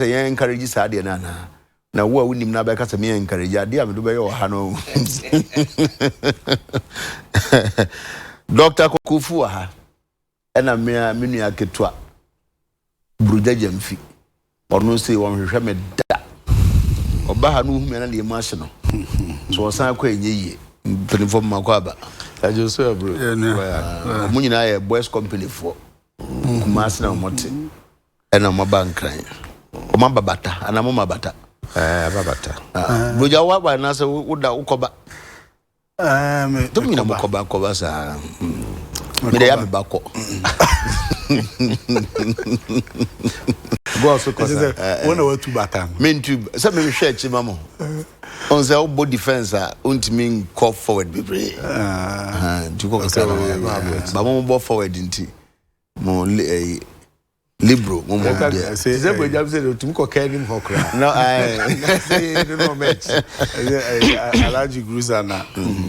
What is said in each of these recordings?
Sɛ yɛn encourage saa adeɛ no anaa? Na wo a wonim no abɛka sɛ me encourage adeɛ a mede bɛyɛ wɔ ha no. Dr. Kokofu wɔ ha ɛna me a me nua ketewa Burugya Gyamfi ɔno sei wɔnhwehwɛ me da ɔba ha no wohu me na deɛ mu ahye no so ɔsan kɔ ɛnyɛ yie mpanimfoɔ mma kɔ aba wɔn nyinaa yɛ boys company foɔ Kumasi na wɔn te ɛna wɔn aba Nkran wɔn aba Bata anaa wɔn bata. Ɛɛ aba Bata. Ah, Brogya wo aba anaasɛ wo da wokɔ ba. Ɛɛ me. Tumi nyina mo kɔba kɔba saa. Me de ya me ba kɔ. Gɔɔ so kɔ sa. Wo na watu bata no. Me ntu sɛ me hwɛ akyi ma mo. Ɔn sɛ wobɔ defense a wontumi nkɔ forward bebree. Nti kɔ kakra na ba mo bɔ forward nti mo ɛyi libro mo mo deɛ. Sɛ bɔ gyam sɛ otumi kɔ kɛ anim hɔ koraa. No ayi. Sɛ yɛ no ɔmɛ akyi. Ɛsɛ Alhaji Grusa na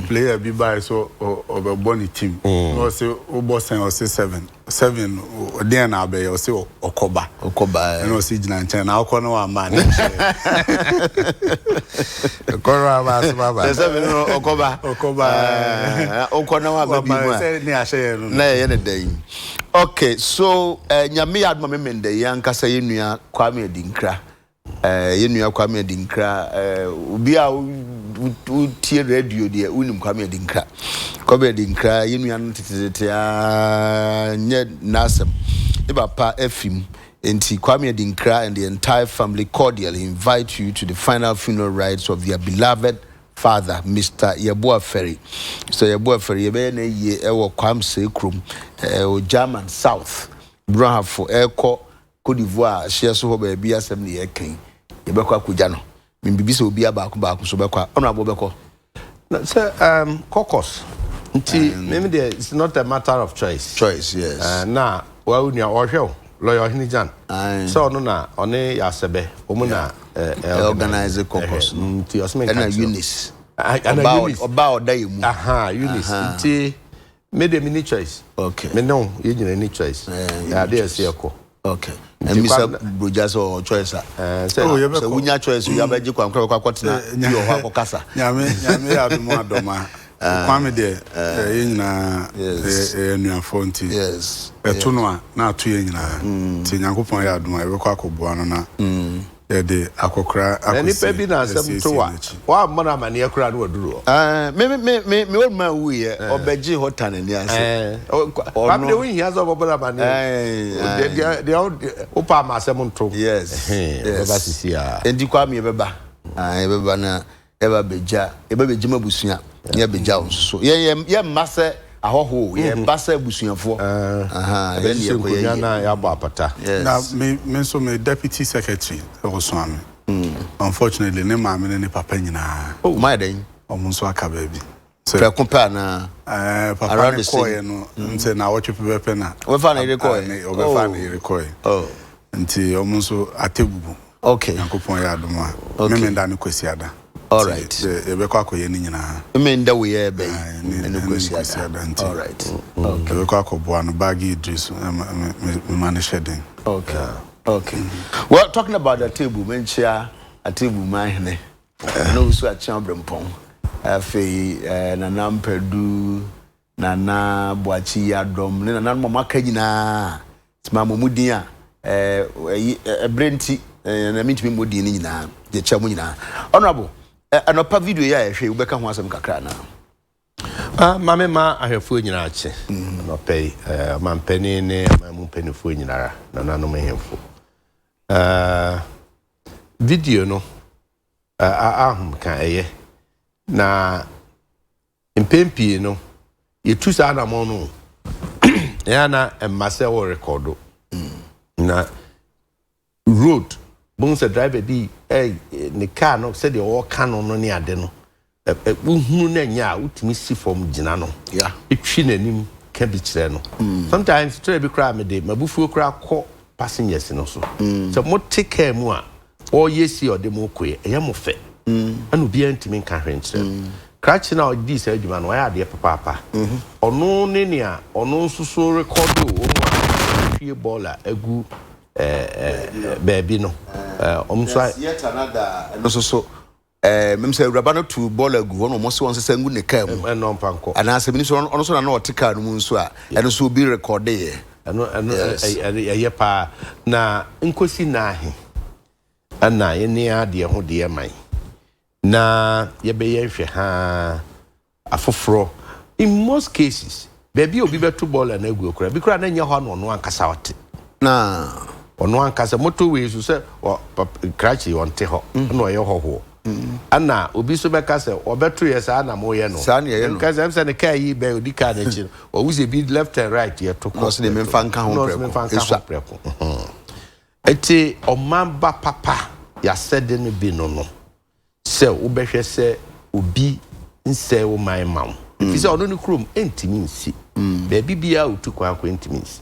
player bi baa so ɔbɛbɔ ne team. Na ɔsɛ wobɔ sɛn ɔsɛ 7. 7 deɛn na abɛyɛ ɔse ɔkɔba ɔkɔba ɛna ɔse gyina nkyɛn na akɔ no wamma ne nkyɛn ɔkɔ no wamma asɛm aba sɛ 7 no ɔkɔba ɔkɔba ɔkɔ na wamma bi mu a sɛ ne ahyɛ yɛ no na yɛyɛ ne dɛn okay so nyame yɛ adoma memenda yi ankasa yɛ nua Kwame Adinkra Yɛn nua Kwame Adinkra, obi a wotie radio deɛ wonim Kwame Adinkra. Kwame Adinkra, yɛn nua no tetetete ara nyɛ n'asɛm. Ne papa afi mu. Nti Kwame Adinkra and the entire family cordially invite you to the final funeral rites of their beloved father, Mister Yeboah Ferry. Mister Yeboah Ferry, yɛbɛyɛ no ayie ɛwɔ Kwamsee kurom, ɛwɔ German South, Brahafo, ɛrekɔ Côte d'Ivoire hyeɛ so hɔ baabi asɛm ne yɛreka yi, yɛbɛkɔ akɔgya no. Membisa obiara baako baako so bɛkɔ a, Honourable bɛkɔ? Na sɛ um, caucus nti um, meme deɛ it's not a matter of choice. Choice, yes. Na wa wo nua ɔhwɛ wo lawyer Ɔhene Gyan sɛ ɔno na ɔne Yasɛbɛ wɔn na organize caucus no nti ɔsɛ menka ɛna Eunice ɔba ɔda yɛ mu. Aha, Eunice nti Me de me ni choice. Okay. Me ne wo yɛ nyina ni choice. Eh, Ade ɛsɛ yɛ kɔ. Okay. Ɛmi sɛ brogya sɛ ɔwɔ choice a. Eh, sɛ oh, yɛbɛkɔ. Sɛ wonya choice yɛ abɛgye kwan kora bɛkɔ akɔtena bi wɔ hɔ akɔkasa. Nyame nyame yɛ adom adɔma. Kwame deɛ yɛ nyinaa yɛ anuafoɔ nti. Yes. Ɛto no a na ato yɛ nyinaa. Nti Nyankopɔn yɛ adom a yɛbɛkɔ akɔboa no na Yɛde akɔkora Na nipa akɔsi bi na asɛm to asiesie wa n'akyi. Woammɔ no amaneɛ koraa na waduru hɔ. Ɛɛ, me me me me me onua wuiɛ, ɔbɛgyee hɔ tan n'ani ase. Ɛɛ, Kwame deɛ Ɔno. wonhia sɛ ɔbɛbɔ no amaneɛ o. Ɛɛ, Deɛ ae. deɛ deɛ wo wopɛ ama asɛm nto. Yes, Ɛhɛn, ɔbɛba yes. sisi ara. Enti Kwame yɛbɛba, ae, yɛbɛba na Yɛba bɛgya, yɛba bɛgya m'abusua, na yɛabɛgya wo nso so. Yɛn, yɛn, yɛmma sɛ ahɔhoɔ o, yɛba sɛ abusuafoɔ. Ahaa, yɛn Yɛbɛhyehyɛ deɛ yɛkɔyɛ nkonnwa yie. na yɛabɔ apata. Na Yes. me, me nso me deputy secretary wɔ Suame. Unfortunately, ne maame ne ne papa nyinaa, Oh, wɔayɛ dɛn? wɔn nso aka baabi. Sɛ, Prɛko pɛ anaa? ɛɛ, papa Around no the same? kɔeɛ no, n sɛ naawɔtwe pɛpɛpɛ na. Ɔbɛfaa ne yere kɔeɛ? Ne, ɔbɛfaa ne Oh, yere kɔeɛ. oh. Nti wɔn nso atɛbubu. Okay. Nyankopɔn yɛ adom a, Okay. Memenda ne Kwasiada. All Nti right. yɛ yɛbɛkɔ akɔyɛ ne nyinaa. Memenda wei yɛ bɛn? Ae, ne Ɛne ɛne Kwasiada. Kwasiada nti. All right. Okay. Yɛbɛkɔ akɔboa no, Baggy Idris, ɛma me me mema no hyɛ den. Okay. Okay. Well, talking about Atebu, menkyea Atebu man hene. Nana Owusu Akyea Obrempɔn. Afei, eh, Nana Mpadu, Nana Boakye Yiadom ne nananom a wɔaka nyinaa, sɛ mammɔ mo din a, ɛyi, ɛberɛ nti, na mentumi mmɔ din no nyinaa, deɛ kyɛ mo nyinaa. Honorable, anɔpa video yi a yɛhwɛ yi, wobɛka ho asɛm kakra anaa? Ah, ma me ma ahwɛfoɔ nyinaa kye anɔpa yi, ɔmampanin ne ɔman mu mpanimfoɔ nyinara, nananom ahemfo. Video no, ahom ka ɛyɛ, na Mpɛn pii no, yɛtu saa anammɔn no o, ɛyɛ a na ɛmma sɛ worekɔdo. Na road, bohu sɛ driver bi ɛ ne car no sɛdeɛ ɔreka no no ne ade no, wohunu no ɛnyɛ a wotumi si fam gyina no, twi n'anim ka bi kyerɛ no. Sometimes twerɛ bi koraa mede m'abufuo koraa kɔ passengers no so. Sɛ mote car mu a, Ɔreyɛ sei a ɔde mo rekɔ yi, ɛyɛ mo fɛ. Ɛna obiara ntumi nka hwee nkyerɛ no. Krakye no a ɔdii saa adwuma no, wayɛ adeɛ papaapa. Ɔno ne nea ɔno nso so rekɔdo wɔn a wɔhwie bɔɔla agu Baabi no wɔn nso. Theatre no ada ɛno nso so mem sɛ awuraba no tu bɔɔla agu hɔ na wɔn sɛ wɔn sesa ngu ne kaa mu. Ɛnɔ mfa nkɔ. Anaasɛ mene sɛ ɔno nso na na ɔte kaa no mu nso a ɛno nso obi rekɔde yɛ. Ɛno ɛno ɛyɛ paa na nkosi naahe ɛna yɛne adeɛ ho deɛ man na yɛbɛyɛ nhwɛ haa afoforɔ. In most cases, baabi a obi bɛto bɔɔla no aguo koraa, bi koraa na ɛnyɛ hɔ a na ɔno ankasa ɔte. Na. Ɔno ankasa, motorway so sɛ ɔ, pap, krakye ɔnte hɔ, ɛna ɔyɛ hɔhoɔ. Ɛna obi nso bɛka sɛ, ɔbɛto yɛ saa na moyɛ no. Saa na yɛyɛ no. Nka sɛ, ɛm sɛ ne kaa yi bɛn, ɔdi kaa no akyi no, ɔhu sɛ bi left and right yɛto kɔ. Na ɔse deɛ memfa nka ho Na ɔse prɛko. memfa nka ho Esua. prɛko. Nti ɔman ba papa, yɛasɛde no bi no no. Sɛ wobɛhwɛ sɛ obi nsɛe wo man mma wo, efisɛ ɔno ne kurom ntumi nsi. Baabi biara a otu kwan akɔ ntumi nsi.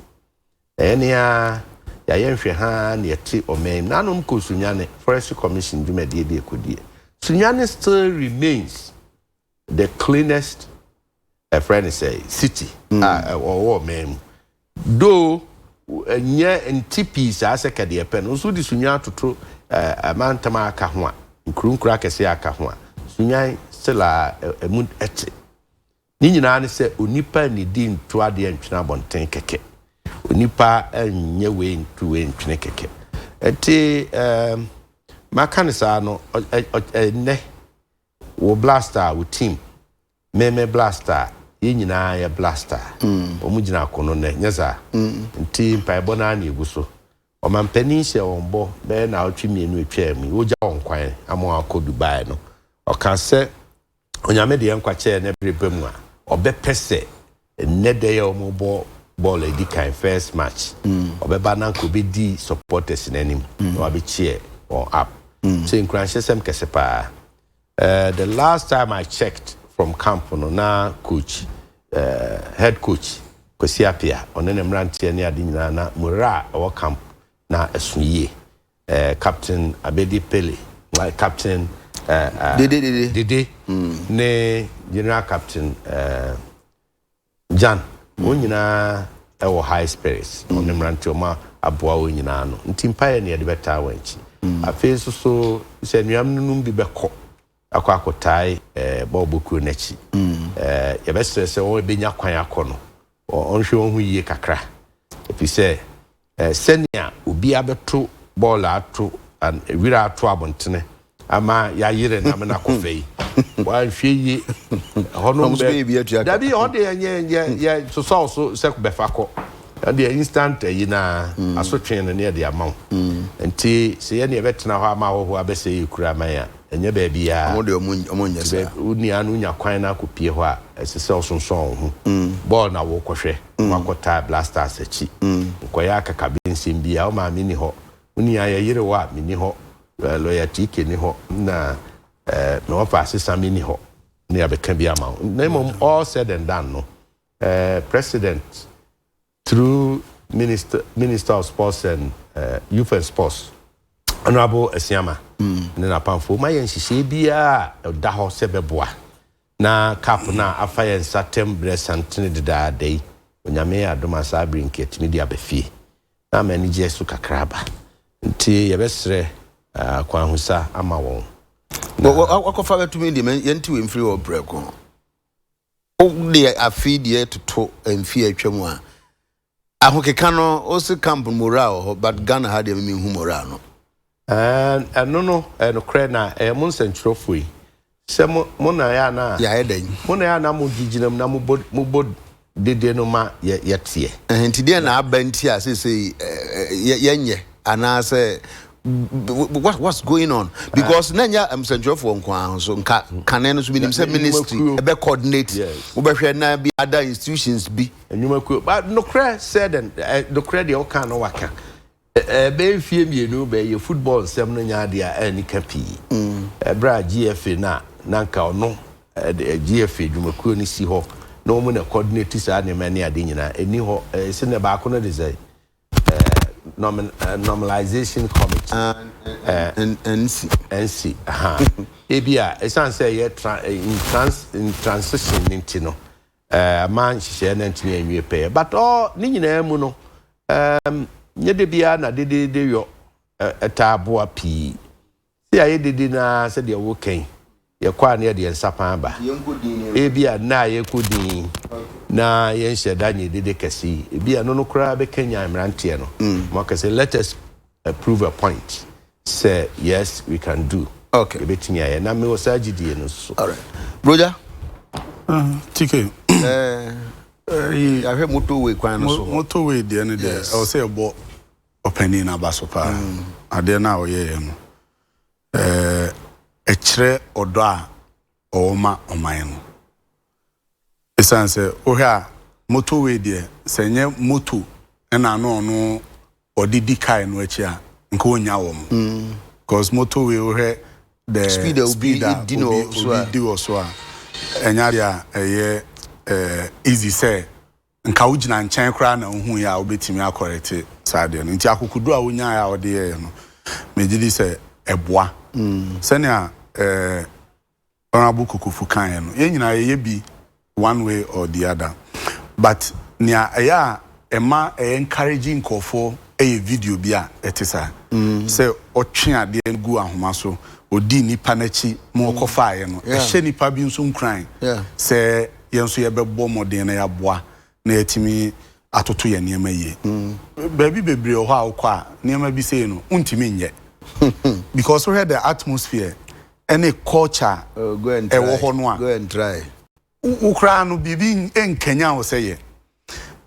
Na yɛn ara yɛayɛ nhwɛhaa na yɛte ɔman yi mu. Nanom kɔɔ Sunyani, Forestry Commission dwumadie bi ɛkɔdiiɛ. Sunyani still remains the cleanest ɛfrɛ no sɛ city a ɛwɔ ɔman mu. Though ɛnyɛ nte pii saa sɛ kɛdeɛ pɛ no, nso wode Sunyani atoto amantam a aka ho a, nkuro nkuro akɛseɛ a aka ho a, Sunyani still a ɛmu te. Ne nyinaa ne sɛ onipa nnidi nto adeɛ ntwene abɔnten kɛkɛ. Onipa nyɛ wei nto wei ntwene kɛkɛ. Nti maka no saa no, ɛnnɛ wo blaster, wo team, Me me blaster, yɛn nyinaa yɛ blaster. Wɔn gyina akono nnɛ, nyɛ saa? Nti mpaebɔ no ara na egu so. Ɔmanpanin hyɛɛ wɔn bɔ bɛyɛ naawɔtwe mmienu a etwaa mu yi, wogya wɔn kwan ama wɔn akɔ Dubai no, ɔkaa sɛ Onyame de yɛn nkwa kyɛɛ na bere ba mu a, ɔbɛpɛ sɛ nnɛ da yi a wɔrebɔ bɔɔl a edi kan, first match, ɔbɛba na anka obedi supporters no anim na wabɛcheer wɔn up. Sɛ nkuranhyɛsɛm kɛse paa. Eh, the last time I checked from camp no, na coach, eh, head coach Kwesi Appiah, ɔne ne mmeranteɛ ne ade nyinaa na morale a ɛwɔ camp na ɛso yie. Eh, Captain Abedi Pele, eh, Captain eh, eh, Dede Dede, Dede ne General Captain eh, Jan, wɔn nyinaa wɔ high spirits, wɔn ne mmeranteɛ wɔn aboa wɔn nyinaa ano. Nti mpaeɛ na yɛde bɛtaa wɔn akyi. Afei nso so sɛ anuanom bi bɛkɔ akɔ akɔtae bɔɔlbɔ kuo no akyi, yɛbɛsrɛ sɛ wɔn bɛnya kwan akɔ no, wɔnhwɛ wɔn ho yie kakra, ɛfiri sɛ Sɛnea obi abɛto bɔɔl ato wira ato abɔntene ama yɛayere no amena akɔ fɛ yi, wanhwɛ yie, ɛhɔ no bɛ, dabi, ɛhɔ deɛ yɛ yɛ yɛ sosɔw so sɛ bɛfa kɔ, ɛhɔ deɛ instant ayi na asotwe no ne yɛde ama wo. Nti sɛ yɛne yɛbɛtena hɔ ama ahɔhoɔ abɛsɛe yɛ kuro ama yɛn a, ɛnyɛ baabiara. Wɔn deɛ wɔn nyɛ saa. Wo nua no nya kwan na akɔpie hɔ a, ɛsɛ sɛ ɔsonsɔn wo ho. Bɔɔl na wokɔhwɛ. Woakɔtaa Blasters akyi. Nkɔyɛ akakabensɛm biara. Wo maame nni hɔ. Wo nua yɛyere wo a, menni hɔ. Lɔya TK nni hɔ. Na me wɔfa Asesame nni hɔ ne abɛka bi ama wo. Na mmom all said and done no, President through Minister, Minister of Sports and Youth and Sports, Honourable Asiama ne n'apamfoɔ, wɔayɛ nhyehyɛeɛ biara a ɛda hɔ sɛ ɛbɛboa Na cup no a afa yɛn nsa tɛm berɛ santene dedaada yi, Onyame yɛ adom a saa bere nka yɛtumi de aba fie na ama anigyeɛ so kakra aba. Nti yɛbɛsrɛ akwanhusa ama wɔn na. Wakɔfa bɛtumi deɛ yɛnte wei mfiri hɔ prɛko. Wo deɛ afe deɛ toto mfeɛ atwa mu a, ahokeka no wo se camp no morale wɔ hɔ but Ghana ha deɛ me menhu morale no. Ɛno no ɛyɛ nokorɛ na ɛyɛ mo nsɛnkyerɛwfoɔ yi sɛ mo mo na ɛyɛ a na Yɛayɛ dɛn? mo na ɛyɛ a na mo gyinagyina mu na mo bɔ mo bɔ dede no ma yɛ yɛteɛ. Ɛhɛn, nti deɛn na aba nti a seesei yɛ yɛnyɛ anaasɛ what what's going on because na nyɛ nsɛnkyerɛwfoɔ nko ara nso nka kane no nso menim sɛ ministry ɛbɛ coordinate wobɛhwɛ na bi other institutions bi. Nnwumakuo but nokorɛ sɛ dɛn nokorɛ deɛ woka no waka. Ɛbɛyɛ mfeɛ mmienu bɛyɛ football nsɛm no nyɛ adeɛ a ɛnni ka pii. Ɛberɛ a GFA no a na anka ɔno GFA dwumakuo no si hɔ na wɔn na coordinate saa nneɛma ne ade nyinaa ɛnni hɔ. Ɛsɛ na baako no de sɛ normalization committee. NC. NC, aha. Ebi a ɛsiane sɛ ɛyɛ in trans in transition no nti no ama nhyehyɛeɛ no antumi anwie pɛyɛ. But all ne nyinaa mu no, um, Nyɛ da biara na dedeede yɔ taa boa pii. Sɛ yɛayɛ dede no ara sɛdeɛ woreka yi, yɛkɔ a na yɛde yɛn nsa pan aba. Ebia nnɛ a yɛrekɔ din yi na yɛnhyɛ da nyɛ dede kɛse yi, ebia ɛno no koraa bɛkanyan mmeranteɛ no ma wɔaka sɛ, Let us prove a point sɛ yes, we can do. Okay. Yɛbɛtumi ayɛ. Na mewɔ saa gyidie no nso. All right. Broja? TK. Yɛahwɛ motorway kwan no so hɔ. Motorway deɛ no deɛ, ɛwɔ sɛ yɛbɔ ɔpanin no aba so paa. Adeɛ no a ɔyɛeɛ no, ɛkyerɛ ɔdɔ a ɔwɔ ma ɔman no. Ɛsiane sɛ wohwɛ a motorway deɛ, sɛ ɛnyɛ moto na ano ɔno ɔde di kae no akyi a, nka ɔnnya wɔn. Because motorway wohwɛ the speed a obi di no obi di wɔ so a, ɛnyɛ adeɛ a ɛyɛ easy sɛ nka wogyina nkyɛn koraa na wohuiɛ a wobɛtumi akɔrɛte saa adeɛ no. Nti akokoduro a wonyaeɛ a wode yɛeɛ no, megye di sɛ ɛboa. Sɛnea Honourable Kokofu kaeɛ no, yɛn nyinaa yɛyɛ bi one way or the other. But nea ɛyɛ a ɛma ɛ encourage nkurɔfoɔ yɛ video bi a ɛte saa. Sɛ ɔtwe adeɛ no gu ahoma so, ɔdi nnipa no akyi ma ɔkɔfaeɛ no, ɛhyɛ nnipa bi nso nkuran sɛ yɛn nso yɛbɛbɔ mmɔden na yɛaboa na yɛatumi atoto yɛn nneɛma yie. Baabi bebree wɔ hɔ a wokɔ a, nneɛma bi sei no, wontumi nyɛ. Because wohwɛ the atmosphere ne culture a ɛwɔ hɔ no a, wo koraa no biribi nkanyan wo sɛ yɛ.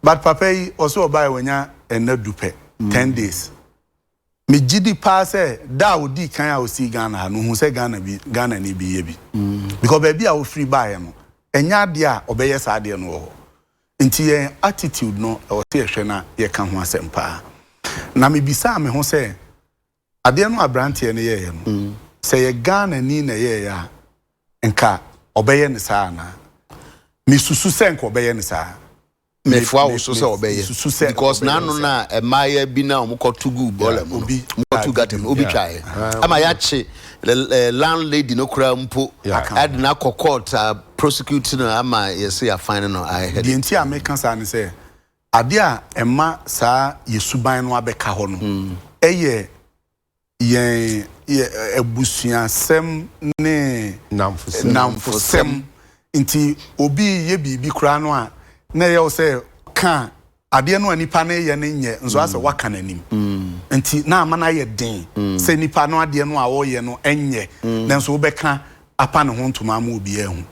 But papa yi, ɔse ɔbaeɛ wanya nna du pɛ, ten days. Megye di paa sɛ da a ɔdii kan a ɔsii Ghana ha no, ɔhuu sɛ Ghana bi, Ghanani bi yɛ bi. Because baabi a ɔfiri baeɛ no, ɛnyɛ adeɛ a ɔbɛyɛ saa adeɛ no wɔ hɔ. Nti yɛn attitude no, ɛwɔ sɛ yɛhwɛ na yɛka ho asɛm paa. Na mebisaa me ho sɛ, adeɛ no a aberanteɛ no yɛeɛ no, sɛ ɛyɛ Ghanani na ɛyɛeɛ a, nka ɔbɛyɛ no saa anaa? Mesusu sɛ nka ɔbɛyɛ no saa. Mefoa wo so sɛ ɔbɛyɛ because n'ano no a mmaayewa bi no a wɔkɔto guu bɔɔla mu no, wɔkɔto gutter mu no, obi twaeɛ ama yɛakye landlady no koraa mpo de no akɔ court a prosecute no ama yɛse yɛafine no. I heard Deɛ it. nti a meka saa ne sɛ, adeɛ a ɛma saa yɛ suban no abɛka hɔ no yɛ yɛn yɛ abusuasɛm ne nnamfosɛm nti obi reyɛ biribi koraa no a na ɛyɛ wo sɛ ka adeɛ no a nipa no reyɛ no nyɛ nso asɛ waka n'anim nti na ama no ayɛ den sɛ nipa no adeɛ no a ɔreyɛ no nyɛ nanso wobɛka apa ne ho ntoma ama obiara ahu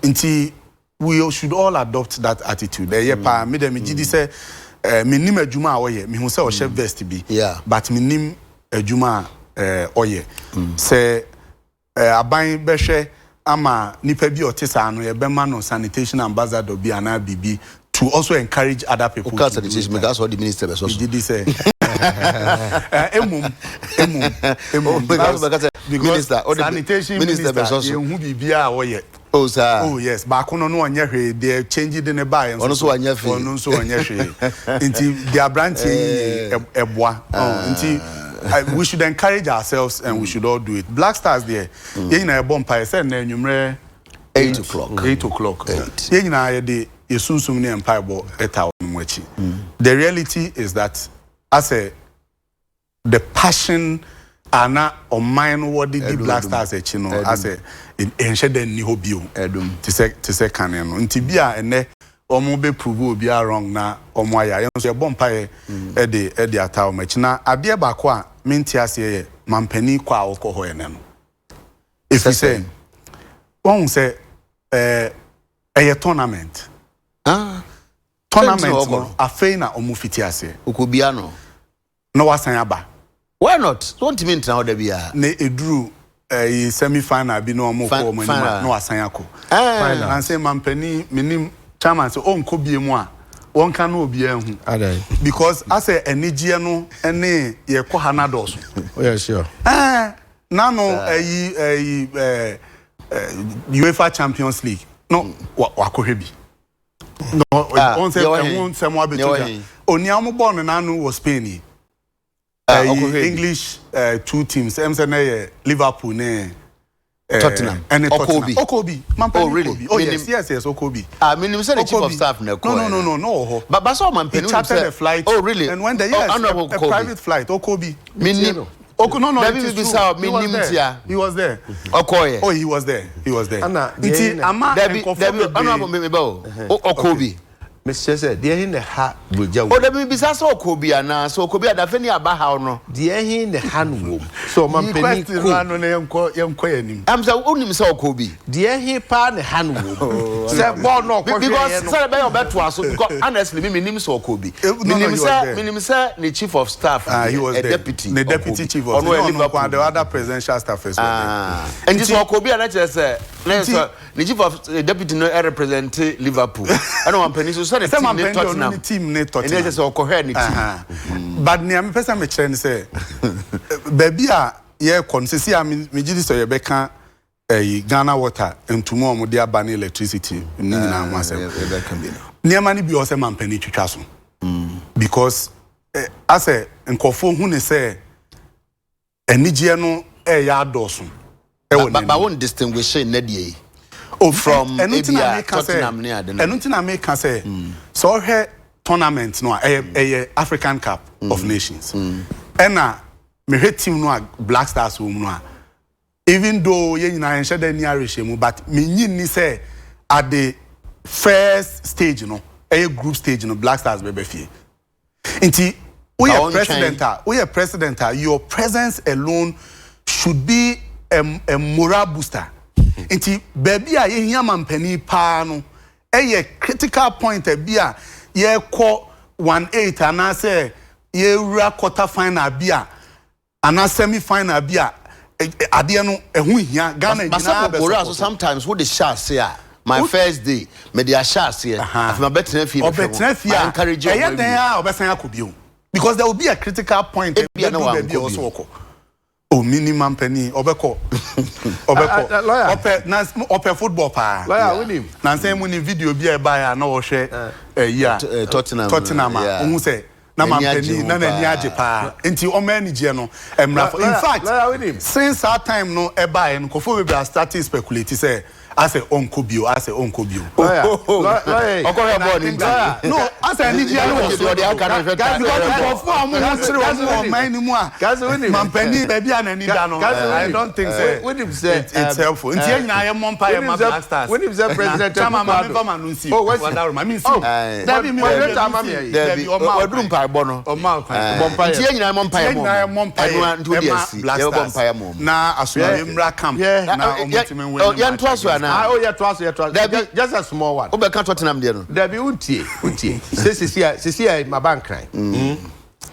nti We should all adopt that attitude. Ɛyɛ paa. Me deɛ megye di sɛ eh, mennim adwuma a ɔyɛ. Mehu sɛ ɔhyɛ vest bi, but mennim adwuma a eh, ɔyɛ. Sɛ eh, aban bɛhwɛ ama nipa bi a ɔte saa no, yɛbɛma no sanitation ambassador bi anaa biribi to also encourage other people Woka to do sanitation, it. mekaa sɛ ɔde minister bɛsɔ so. Megye di sɛ eh, emom, emom, emom. Mekaa sɛ bɛka sɛ Because minister, ɔde sanitation minister minister, bɛsɔ so. yɛnhu biribiara a ɔyɛ. Oh saa. Oh yes, baako no no ɔnyɛ hwee, deɛ change de ne baeɛ nso Ɔno nso wanyɛ hwee. Ɔno nso ɔnyɛ hwee. Nti deɛ aberanteɛ yi yɛ ɛboa. Oh, nti we should encourage ourselves and we should all do it. Black Stars deɛ, yɛn nyinaa yɛbɔ mpaeɛ sɛ nnɛ anwummerɛ 8 o'clock. 8 o'clock. 8. Yɛn nyinaa yɛde yɛ sunsum ne yɛn mpaebɔ ɛta wɔn akyi. The reality is that asɛ the passion a na ɔman no wɔde di Black Stars akyi no asɛ ɛnhyɛ da nni hɔ bio te sɛ kane no. Nti bi a ɛnɛ wɔn bɛ prove obiara wrong na wɔn ayɛ a, yɛn nso yɛbɔ mpaeɛ ɛde ɛde ata wɔn akyi. Na adeɛ baako a mente aseɛ yɛ mampanin kɔ a ɔkɔ hɔ ɛnɛ no. Ɛfiri sɛ wɔn sɛ ɛyɛ tournament. Tournament no afei na wɔn fiti aseɛ. Okobia no. Na wasan aba. Why not? Wɔntumi ntena hɔ da biara. Na eduru ɛyi semi final bi na wɔn kɔ wɔn anim a na wasan akɔ. Nansi mampanin minim chairman sɛ ɔnkɔ bie mu a wɔnka no obiara hu. Because asɛ anigyeɛ no ne yɛkɔ ha na dɔɔso. Oh yeah, sure. Ɛɛ nano ɛyi ɛyi ɛɛ UEFA Champions League no wakɔhwɛ bi. No ɔn sɛ ɛho nsɛm abɛto dwa. Onia wɔn bɔɔl no n'ano wɔ Spain yi. Ɛyi English two teams ɛm sɛ na yɛ Liverpool ne. Tottenham. Ɛne Ɔkɔɔ Tottenham. bi. Ɔkɔɔ bi. Mampanin Oh, really? kɔɔ bi. Oh yes, Menim- yes, yes, ɔkɔɔ bi. Ah, menim sɛ ne Ɔkɔɔ chief of bi. staff na ɛkɔɔ No, no, no, no, no, ɔwɔ hɔ. Ba ba sɛ He ɔmampanin nim chartered sɛ a flight. Oh, really? And went there. Oh, Yes, honorable a kɔɔ bi. private flight. Ɔkɔɔ bi. Menim. Ɔkɔ no, no, Dabi it is bibi true. sa He was menim there. tia. He was there. Ɔkɔɔyɛ. Oh, he was there. He was there. Ana, deɛ Nti na- ama Dabi nkurɔfoɔ dabi bebree- honorable me ba o. Ɔkɔɔ bi. Mesrɛ sɛ deɛ he na ɛha Brogya O wom? dabi mebisa sɛ ɔkɔɔ bi anaa sɛ ɔkɔɔ bi a dafe ne aba haw no. Deɛ he na ɛha no wom sɛ Yi ɔmampanin question no ko? ano na yɛnkɔ yɛnkɔ yɛn anim. Am sɛ wonim sɛ ɔkɔɔ bi. Deɛ he paa na ɛha no wom sɛ bɔɔl no ɔkɔhwɛeɛ Because no? sɛ ɛbɛyɛ ɔbɛtoa so because honestly me menim sɛ ɔkɔɔ bi. Eh, no, no, Menim he was sɛ there. menim sɛ ne chief of staff Ah, he deɛ, was a there. deputy Ne ɔkɔɔ deputy bi. chief of Ɔno staff. yɛ No, no, Liverpool. the other presidential staffers were there. Ah. Nti sɛ ɔkɔɔ bi a na kyerɛ sɛ na Nti- sɛ ne chief of eh, deputy no represent Liverpool. Ɛna wampanin so sɛ ne Sɛ team ne mampanin deɛ ɔno Tottenham. ne team ne Ɛnna Tottenham. kyerɛ sɛ ɔkɔhwɛɛ ne team. Aha. But nea mepɛ sɛ mekyerɛ ne sɛ baabi a yɛrekɔ no sisi a megye di sɛ yɛbɛka ɛyi Ghana water ntumu a wɔde aba ne electricity ne nyinaa ho asɛm. Yɛbɛka bi no. Nneɛma no bi wɔ sɛ mampanin twitwa so because asɛ nkɔfoɔ hu ne sɛ anigyeɛ no ɛyɛ adɔɔso ɛwɔ Ba ba n'anim. won distinguish nnɛ deɛ yi. Oh, from ɛno nti na ebia meka sɛ- Tottenham ne ade no. ɛno nti na meka sɛ sɛ ɔhwɛ tournament no a ɛyɛ ɛyɛ African Cup of Nations ɛna mehwɛ team no a Black Stars wɔ mu no a even though yɛn nyinaa yɛnhyɛ dɛ ni arehyɛ mu but menyi ni sɛ at the first stage no ɛyɛ group stage no Black Stars bɛbɛ fie nti Ba woyɛ wɔntwɛn. president a woyɛ president a your presence alone should be a moral booster nti baabi a yɛhia mampanin paa no ɛyɛ critical point bi a yɛkɔ 1-8 anaasɛ yɛwura quarter final bi a anaa semi final bi a adeɛ no ɛho hia Ghana But nyinaa sɛ bɛ Bora so support. sometimes wo de hyɛ ase a my first day me de ahyɛ aseɛ afei ma bɛtena fie bɛhwɛ ho. ɔbɛtena fie Ma a encourage ɔmo ɛyɛ awie. dan a ɔbɛsan akɔ bio because there will be a critical point Ebia na ɛbɛdu wankɔ baabi a bio. ɔsɛ ɔkɔ o minimum panin ɔbɛkɔ Ah, ah, lawyer. ɔbɛkɔ ɔpɛ na ɔpɛ football paa Lawyer, wonim. nansan mu ni video bi a ɛbaeɛ a na ɔhwɛ ɛyi a Tottenham, Tottenham a yeah. ohun sɛ na N'ani agye mampanin ho na n'ani paa. agye paa nti ɔmo anigyeɛ no ɛmra fo in Lawyer, fact lawyer, wonim. since that time no ɛbaeɛ no nkɔfo bebree a started speculate sɛ asɛ ɔnkɔ bio asɛ ɔnkɔ bio. Lawyer, lawyer, Ɔkɔhwɛ bɔɔl no nti. No, asɛ anigyeɛ no wɔ so. Ɔde aka no hwɛ Because nkurɔfoɔ a wɔn ho kyerɛ wɔn wɔ ɔman no mu a Kasi wonim. mampanin baabi a n'ani da no Kasi I wonim. don't think sɛ Wonim sɛ, it's helpful nti yɛn nyinaa yɛ mmɔ mpa yɛ ma wonim sɛ- Black Stars. wonim sɛ President Chama ma Akufo-Addo- mi nfa ma no nsi. Oh, what's- Wadaro ma mi nsi. Oh. Dabi mi Moderator wɔ ama me ayi. Dabi Dabi ɔma waduru mpaebɔ no. Ɔma kwan. Bɔ mpaeɛ. Nti yɛn nyinaa mmɔ mpaeɛ Yɛn nyinaa yɛ mmɔ mpa Ɛno a nti wode yɛ asi. ɛma Black Yɛbɛbɔ Stars mpaeɛ ma ɔmo. na asomdwe mmra camp Yeah. na Eh, ɔmo eh, ntumi eh, win ne yɛntoa match so against- anaa? Ah, oh, yeah, to us, yeah, to us. Dabi. Just a small one. Wobɛka Tottenham deɛ no. Dabi, wontie, wontie. Sɛ sisi a sisi a maba nkran.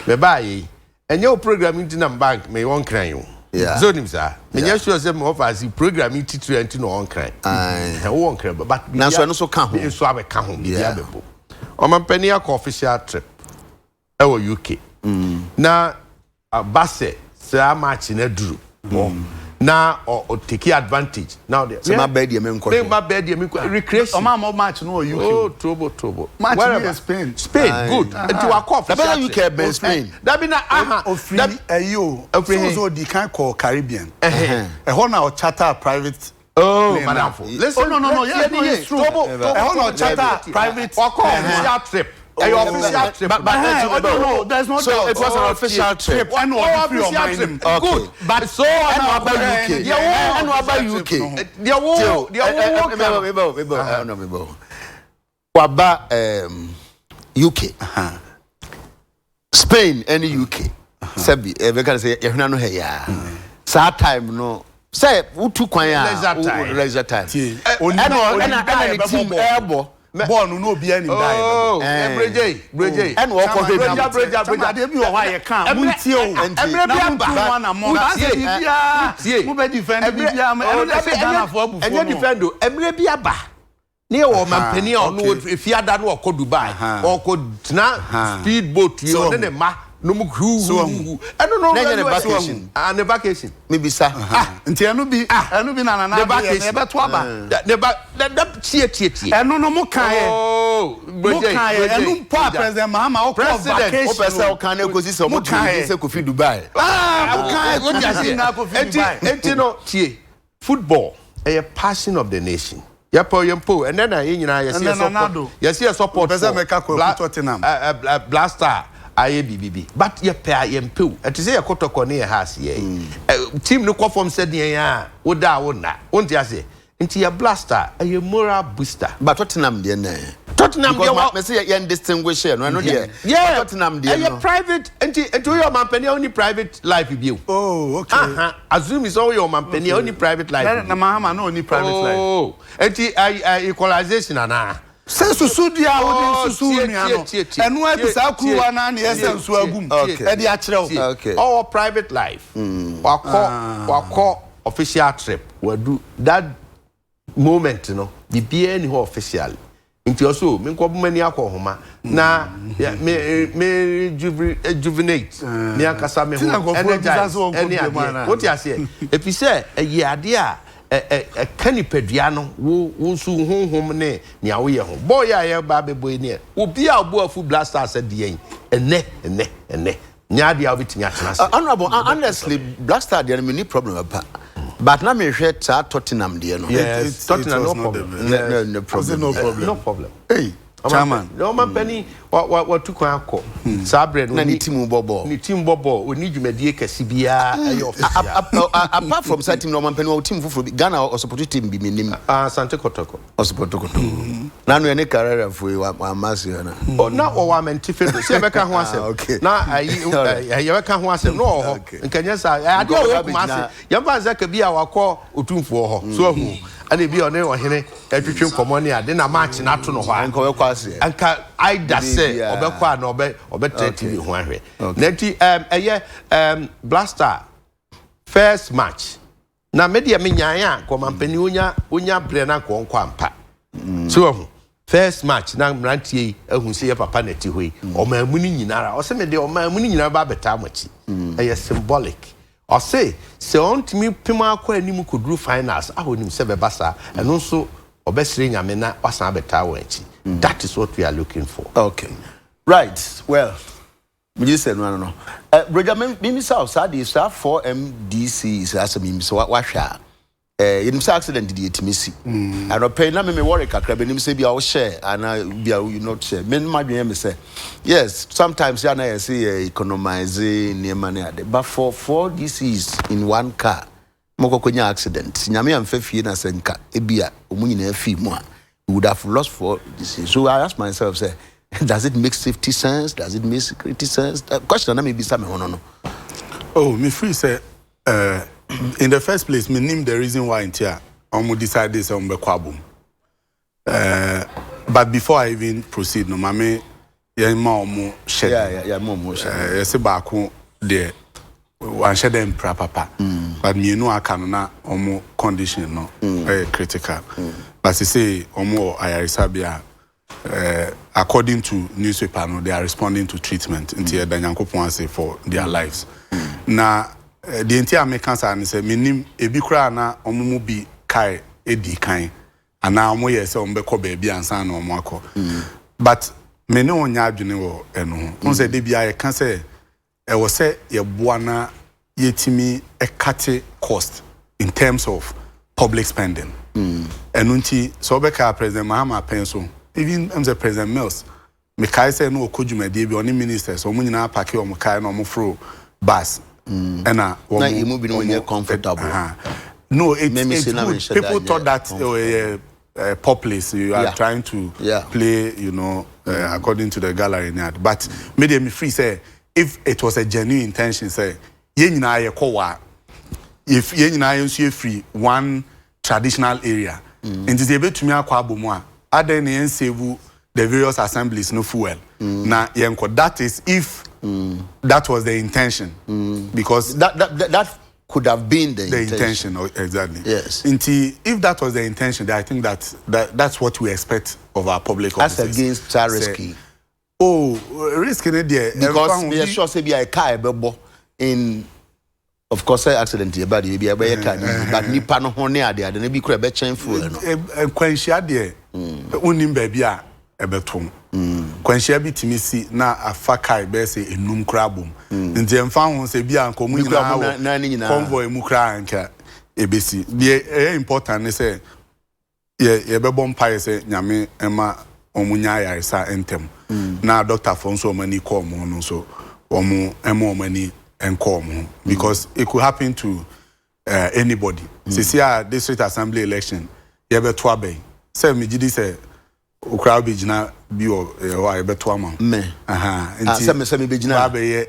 Mebaa yi. Ɛnyɛ wo program nti na mba mewɔ nkran o. Yeah. Sɛ onim saa. Menyɛ sure sɛ mewɔ fa ase program yi titiri nti na ɔwɔ nkran. Aye. Ɛ, wowɔ nkran ba- but Nanso ɛno nso ka ho. Nso abɛka ho, biribi Yeah. abɛbɔ. Ɔmampanin akɔ official trip ɛwɔ UK. Na aba sɛ saa match no aduru hɔ. Na ɔ ɔ take advantage. Na ɔde. Sɛ maba deɛ menkɔhwɛ. Me maba deɛ menkɔ recreation. Ɔmo a mo match no wɔ UK. Oh, trobo, trobo. Match no Wherever. yɛ Spain. Spain, Aye. good. Nti wakɔ official Na bɛyɛ trip. UK bɛn Spain. Dabi na aha. Ofiri Dabi- ɛyi o. Ofiri he? So so odi kan kɔ Caribbean. Ɛhɛn. Ɛhɔ na ɔcharter private. Oh, plane madam. na. Listen, Oh, no, no, no, yes, no, it's true. Trobo, trobo, Ɛhɔ na trobo. ɔcharter private. Wakɔ plane na. official trip. Ɛyɛ official trip. But- but- Ɛhɛn, oh, no, no, there's no So doubt. it was an official trip. Ɛna Oh, ɔde firi official ɔman trip. no mu. Okay. Good. But so Ɛna waba UK. Deɛ wo Ɛna waba UK. Deɛ wo deɛ wo Mebɔ, mebɔ, mebɔ, ɛna mebɔ. Waba UK. Spain ɛne UK. Sɛbi ɛbɛka no sɛ yɛhwena no ha yaa. Saa time no sɛ wotu kwan a Leisure time. leisure time. Tie. Ɛna ɛna ɛna ne Onim team da a yɛbɛbɔ ɛɛbɔ. Bɔɔl no na obiara nim da a yɛbɛbɔ. Oh, Breje, Breje. Ɛna ɔkɔhwɛ bi. Breja, Breja, Chama, Breja. adeɛ bi wɔ hɔ a yɛka a, montie o. Ɛmmerɛ bi Na aba. montu ho anammɔn. Wotie. Asɛ biribiara, Wotie. mobɛ defend Ɛmmerɛ- biribiara. Ɛno na Oh, ɛsɛ dabi, Ghanafoɔ abufuo ɛnyɛ no. defend o. Ɛmmerɛ bi aba. Ne yɛ wɔ ɔmampanin a ɔno okay. efiada no ɔkɔ Dubai. Aha. Ɔkɔ tena speed boat yi So ɔne ahu. ne ma no mu huu So ahu. huu. Ɛno no Na ɛnyɛ ne vacation. Ah, ne vacation. Mebisa. Ah, nti ɛno bi ɛno bi na nana Ne ade yɛ no, vacation. ɛbɛto aba. Ne ba da da tie tie tie. Ɛno no mo kaeɛ. Oh, Mo Breje, kaeɛ. Breje, Ɛno mpo a Breje. President Mahama ɔkɔɔ President, vacation Wopɛ sɛ o. woka no kɔsi sɛ Mo ɔmo tu ne kaeɛ. din sɛ Kofi Dubai. Ah, mo kaeɛ. Wote aseɛ? Na Kofi Enti Dubai. enti no tie. Football ɛyɛ passion of the nation. Yɛpɛ o yɛmpɛ o ɛnɛ na yɛn nyinaa yɛse yɛ support yɛse yɛ support for bla eh Black Star ayɛ biribi bi but yɛpɛ a yɛmpɛ o ɛte sɛ yɛ kɔtɔkɔ ne yɛ Hearts yɛ yi team no kɔ fam sɛ deɛn a woda a wonna wonte aseɛ Nti yɛ blast a, ɛyɛ moral booster. But Tottenham deɛ nɛ. Tottenham deɛ wa. Because mɛ sɛ yɛn distinguish yɛ no ɛno deɛ. Yeah. Tottenham deɛ no. Ɛyɛ private nti nti woyɛ ɔmanpanin a wonni private life bio. Oh okay. Aha assume sɛ woyɛ ɔmanpanin a wonni private life bio. Na Mahama na ɔnni private life. Oh nti ɛɛ ɛɛ equalization anaa. Sɛ susudua a wode resusu wo nua no, ɛno ara bi saa kuruwa no ara na yɛsa nsuo agu mu de akyerɛ wo. Ɔwɔ private life, wakɔ wakɔ official trip, wadu that moment no, biribiara nni hɔ officially. Nti ɔsɛ o, menkɔ bɔ m'ani akɔ nhoma na me me rejuvenate me ankasa me ho, energize ɛne adeɛ. Wote aseɛ? Ɛfiri sɛ ɛyɛ adeɛ a Ɛ, ɛ, ɛka nipadua no, wo, wo nso wo honhom ne nea woyɛ ho. Bɔɔl yi a yɛreba abɛbɔ yi neɛ, obi a ɔbɔ afu Black Stars deɛn, ɛnnɛ, ɛnnɛ, ɛnnɛ, nyɛ adeɛ a wobɛtumi atena ase. Honourable, honestly, Black Star deɛ no menni problem pa. But na mehwɛ saa Tottenham deɛ no. Yes, Tottenham, no problem. No, no, no problem. No problem. No problem. Hey. Chairman. Na ɔmampanin wa wa watu kwan akɔ saa berɛ no. Na ne team bɔ bɔɔl. Ne team bɔ bɔɔl, ɔnni dwumadie kɛse biara ɛyɛ official. Apart from saa team no, ɔmampanin ɔwɔ team foforɔ bi, Ghana ɔsupporto team bi, mennim. Ah, Asante Kotoko. Ɔsupporto Kotoko. Na ano ɛne Carrera foɔ yi, wamma ase hɔ na. Oh, na ɔwɔ Amentifedo, sɛ yɛbɛka ho asɛm. Ah, okay. Na ayi, yɛbɛka ho asɛm, na ɔwɔ hɔ. Nka nyɛ saa, adeɛ a ɔwɔ Kumasi, yɛmfa no sɛ ka bi a wakɔ Otumfoɔ hɔ, so ahu, ɛna ebi a ɔne ɔhene ɛtwetwe nkɔmmɔ ne ade na match no ato no hɔ a, Anka ɔbɛkɔ aseɛ. anka either sɛ Biribiara. ɔbɛkɔ a na ɔbɛ ɔbɛtena Okay. TV ho ahwɛ. Okay. Na nti um, ɛyɛ um, Blaster first match na me deɛ menyae a nka ɔmampanin onya onya berɛ na nka ɔnkɔ ampa. So wahu first match na mmeranteɛ yi ahu sɛ yɛ papa na ɛte hɔ yi ɔman mu no nyinara ɔsɛ me deɛ ɔman mu no nyinara ba abɛtaa mo akyi ɛyɛ symbolic Ɔse sɛ ɔntumi pem ara kɔ anim kɔduru finals a ɔnim sɛ bɛba saa, ɛno nso ɔbɛsrɛ Nyame na wasan abɛtaa wɔn akyi. That is what we are looking for. Okay. Right. Well, megye sɛ ɛno ano no. Eh, Brogya, me, memisa wo saa deɛ, saa 4MDC saa asɛm yi, sɛ wahwɛ a, Eh, yɛnim sɛ accident deɛ ɛtumi si. Anɔpa yi na me me worry kakra, menim sɛ bia wo share anaa bia you not share. Me madwene yɛ me sɛ, yes, sometimes yɛ na yɛse yɛ economize nneɛma ne ade, but for 4 DCs in one car, mo kɔkɔ nya accident, Nyame amfa fie na sɛ nka ebia wɔn nyinaa fii mu a, we would have lost 4 DCs. So I ask myself sɛ, does it make safety sense? Does it make security sense? Question a na mebisa me ho no no. Oh, me feel sɛ Eh, in the first place, me nim the reason why nti a wɔn decide sɛ wɔn bɛkɔ abom. Eh, but before I even proceed no, maame yɛn ma wɔn hyɛ Yeah, yeah, yeah, ma wɔn hyɛ. Eh, yɛsɛ baako deɛ wanhyɛ dɛ mpira papa, mm. but mmienu aka no na wɔn condition no mm. ɛyɛ critical. Mm. But sese wɔn wɔ ayaresabea Eh, according to newspaper no, they are responding to treatment. Nti yɛda Nyankopɔn ase for their lives. Na eh, deɛ nti a meka saa ne sɛ menim ebi koraa na wɔn mu bi kae edi kan anaa wɔn yɛ sɛ wɔn bɛkɔ baabi ansa na wɔn akɔ. But me ne wɔn nyɛ adwene wɔ ɛno ho. Wɔn sɛ de bi a yɛka sɛ Ɛwɔ sɛ yɛboa na yɛtumi cut cost in terms of public spending. Ɛno nti sɛ wobɛkae a President Mahama pɛn so, even ɛm sɛ President Mills, mekae sɛ na ɔkɔ dwumadie bi, ɔne ministers, wɔn nyinaa pake wɔn car na wɔforo bus ɛna wɔn. Na emu binom nyɛ comfortable. No, it's, it's good. People thought that oh, yeah, populace you are yeah. trying to yeah. play you know according to the gallery ne ade but me deɛ me free sɛ if it was a genuine intention sɛ yɛn nyinaa yɛ kɔ wa yɛn nyinaa yɛn nso yɛ free one traditional area mm. nti sɛ yɛbɛtumi akɔ abɔ mu a adɛn na yɛn save the various assemblies no fuel mm. na yɛn kɔ that is if mm. that was the intention mm. because that that that, that could have been the, the intention. intention. Exactly. Yes. Nti, if that was the intention, then I think that, that that's what we expect of our public officers. As against saa risk yi. Oh, risk ne deɛ. Because me yɛ sure sɛ bi a car ɛbɛbɔ in of course sɛ accident yɛ ba deɛ bi a ɛbɛyɛ car ne but nipa no ho ne ade ade no bi kura ɛbɛkyɛn fuel no. Nkwanhyia deɛ, wonnim baabi a ɛbɛto no. Nkwanhyia bi tumi si na afa kae bɛyɛ sɛ enum koraa abom. Nti ɛmfa ho sɛ ebia anka wɔn nyinaa wɔ convoy mu koraa anka. ɛbɛsi. Deɛ ɛyɛ important ne sɛ yɛ yɛbɛbɔ mpaeɛ sɛ Nyame mma wɔn nya ayaresa ntɛm, na doctorfoɔ nso wɔn ani kɔ wɔn ho no nso wɔn mma wɔn ani nkɔ wɔn ho because it could happen to uh, anybody. Sisi a district assembly election yɛbɛto aba yi, sɛ megye di sɛ okura wobɛgyina bi wɔ hɔ a yɛbɛto ama wo. Me. Aha, Ah, nti sɛ me sɛ mebɛgyina. wabɛyɛ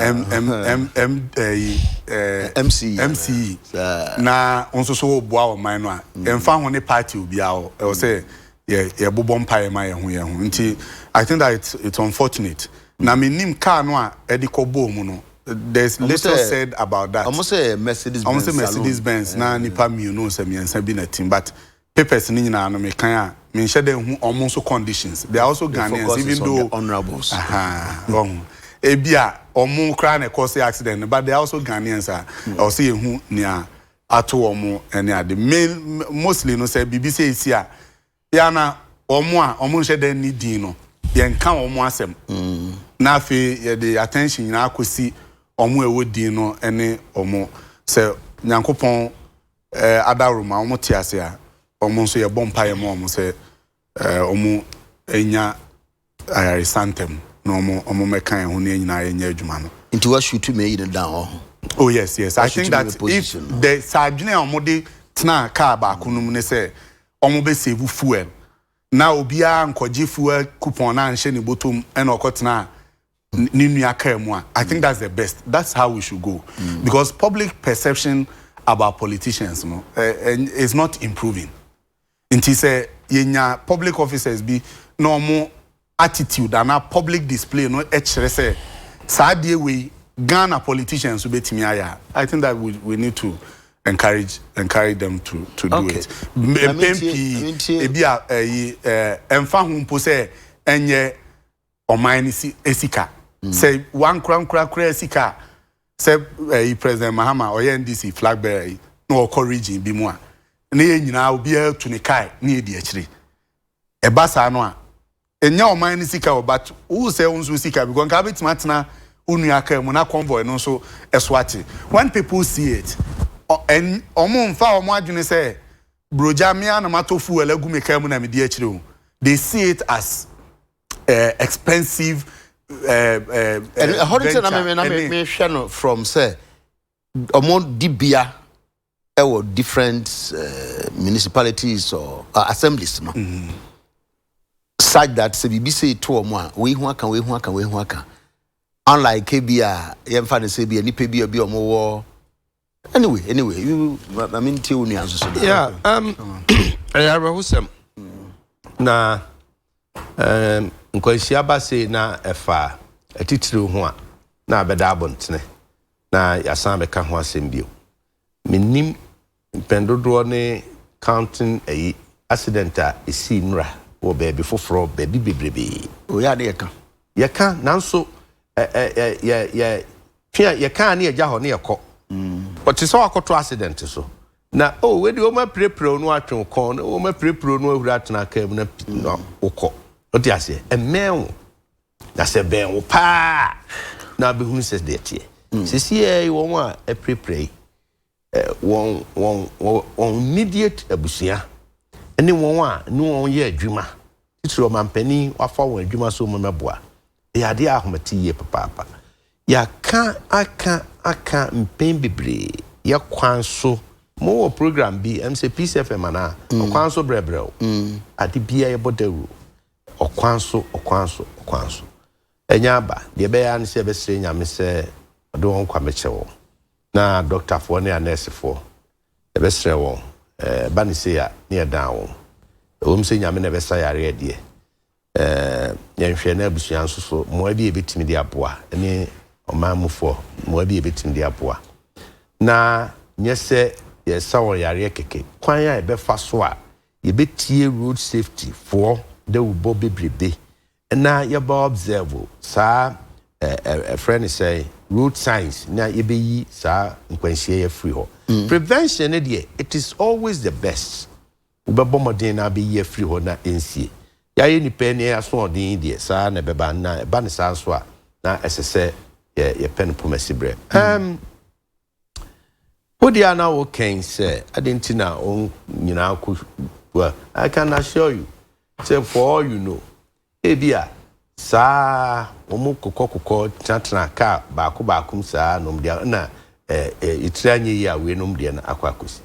M M M M ɛyi ɛɛ MCE. MCE. Saa. Na wo nso so woboa ɔman no a, ɛmfa ho ne party obiara wɔ, ɛwɔ sɛ yɛ yɛbobɔ mpaeɛ ma yɛn ho yɛn ho. Nti I think that it's unfortunate. Na mennim car no a ɛde kɔbɔɔ mu no, there's Ɔmo little sɛ said about that. Ɔmo sɛ Mercedes Ɔmo Benz sɛ Mercedes saloon. Benz na nipa mmienu sɛ mmiɛnsa bi na tim, but papers no nyinaa no mekan a menhyɛ da nhu ɔmo nso conditions. They are also The Ghanaians focus even is on though the honourables. Ahaa, wahu. Ebi a ɔmo koraa na ɛkɔ sɛ accident no, but they are also Ghanaians a ɛwɔ sɛ yɛhu nea ato wɔn ne ade. Main mostly no sɛ biribi sɛ esi a yɛ ana wɔn a wɔn nhyɛ da nni din no yɛnka wɔn asɛm. Na afei yɛde attention nyinaa akɔsi wɔn a ɛwɔ din no ne wɔn sɛ Nyankopɔn eh, adaworoma wɔn te ase a wɔn nso yɛbɔ mpaeɛ ma wɔn sɛ eh, wɔn nya ayaresa ntɛm na wɔn wɔn mmɛka yɛn ho na yɛn nyinaa yɛnyɛ adwuma no. Nti wa shoot me ayi no down wɔ ho. Oh yes. I Wa shoot think me that if position no. the sɛ adwene a wɔn de tenaa car baako no mu ne sɛ wɔn bɛ save fuel na obiara nkɔgye fuel coupon na anhyɛ ne bɔtɔ mu ɛna ɔkɔtenaa ne nua car mu a, I think that's the best. That's how we should go because public perception about politicians no is not improving. Nti sɛ yɛnya public officers bi na wɔn attitude anaa public display no kyerɛ sɛ saa adeɛ wei Ghana politicians nso bɛtumi ayɛ a, I think that we need to encourage them to do it. Mpɛn pii ebi a ɛyi ɛmfa ho mpo sɛ ɛnyɛ ɔman no si sika. Sɛ wankorankorakora sika a, sɛ ɛyi President Mahama ɔyɛ NDC flag bearer yi na ɔkɔ region bi mu a, na yɛn nyinaa obiara tu ne kae na yɛdi akyire. Ɛba saa no a, ɛnyɛ ɔman no sika o, but wo sɛ wo nso sika because nka wobɛtumi atena wo nua kaa mu na convoy no nso ɛso ate. When people see it, ɔmo mfa ɔmo adwene sɛ brogya me ara na matɔ fuel agu me kaa mu na medi akyire o. They see it as expensive Ɛhɔ no sɛ na me na me mehwɛ no from sɛ ɔmo dibea ɛwɔ different municipalities or assemblies no such that sɛ biribi sɛ to ɔmo a wei ho aka, wei ho aka, wei ho aka, unlike ebi a yɛmfa no sɛ bi a nipa bi a bi a ɔmo wɔ. Anyway, you ma me ntie wo nua nso so. Yeah, ɛyɛ awerɛhosɛm na nkwanhyia ba sei na ɛfa atitiriw ho a na abɛda abɔntene na yɛasan abɛka ho asɛm bio. Mennim mpɛn dodoɔ ne counting ayi accident a ɛsii nnora wɔ baabi foforɔ, baabi bebrebee. O yɛ a ne yɛka. Yɛka, nanso ɛ ɛ ɛ yɛ yɛ twe a yɛka a ne yɛgya hɔ ne yɛkɔ. Ɔte sɛ wakɔto accident so na oh wei deɛ wɔn apirapira wo na watwe wo kɔn na wɔn apirapira wo na wahuri atena kaa mu na na wokɔ. Wote aseɛ? Ɛmmɛn wo. Na sɛ ɛbɛn wo paa na wabɛhunu sɛ deɛ ɛteɛ. Seesei yi wɔn a apirapira yi wɔn wɔn wɔn immediate abusua ne wɔn a ne wɔn yɛ adwuma, titiri ɔmampanin wafa wɔn adwuma so wɔn mmɛboa. Ɛyɛ adeɛ a ahomete yie papaapa. Yɛaka aka aka mpɛn bebree, yɛ kwan so, mo wɔ program bi, ɛm sɛ Peace FM anaa, ɔkwan so brɛbrɛw, ade biara yɛbɔ dawuro, ɔkwan so, ɔkwan so, ɔkwan so. Ɛnyɛ aba, deɛ ɛbɛyɛ ara ne sɛ yɛbɛsrɛ Nyame sɛ ɔde wɔn nkwa bɛkyɛ wɔn. Na dɔktafoɔ ne anɛɛsefoɔ, yɛbɛsrɛ wɔn, ɛba no sei a, ne yɛdan wɔn. Ɛwom sɛ Nyame na ɛbɛsa yareɛ deɛ, yɛnhwɛ na abusua nso so, mmoa bi a yɛbɛtumi de aboa, ne ɔman mufoɔ, mmoa bi a yɛbɛtumi de aboa. Na nyɛ sɛ yɛresa wɔn yareɛ kɛkɛ, kwan a yɛbɛfa so a yɛbɛtie road safety foɔ dawubɔ bebrebe na yɛbɛ observe saa ɛfrɛ no sɛn road signs na yɛbɛyi saa nkwanhyia yi afiri hɔ. Prevention no deɛ it is always the best. Wobɛbɔ mmɔden na abɛyi afiri hɔ na ɛnsie. Yɛayɛ nnipa ani asoɔden yi deɛ saa na ɛbɛba na ɛba no saa nso a na ɛsɛ sɛ yɛpɛ no pomasi berɛ. Um, Wo deɛ a na wo kɛn sɛ adɛn nti na wɔn nyinaa kɔ well I can assure you sɛ for all you know ebia saa wɔn kokɔ kokɔ tenatena car baako baako mu saa nom deɛ na eh, eh, etiri anyɛ yie a wei nom deɛ no akɔ akɔsi.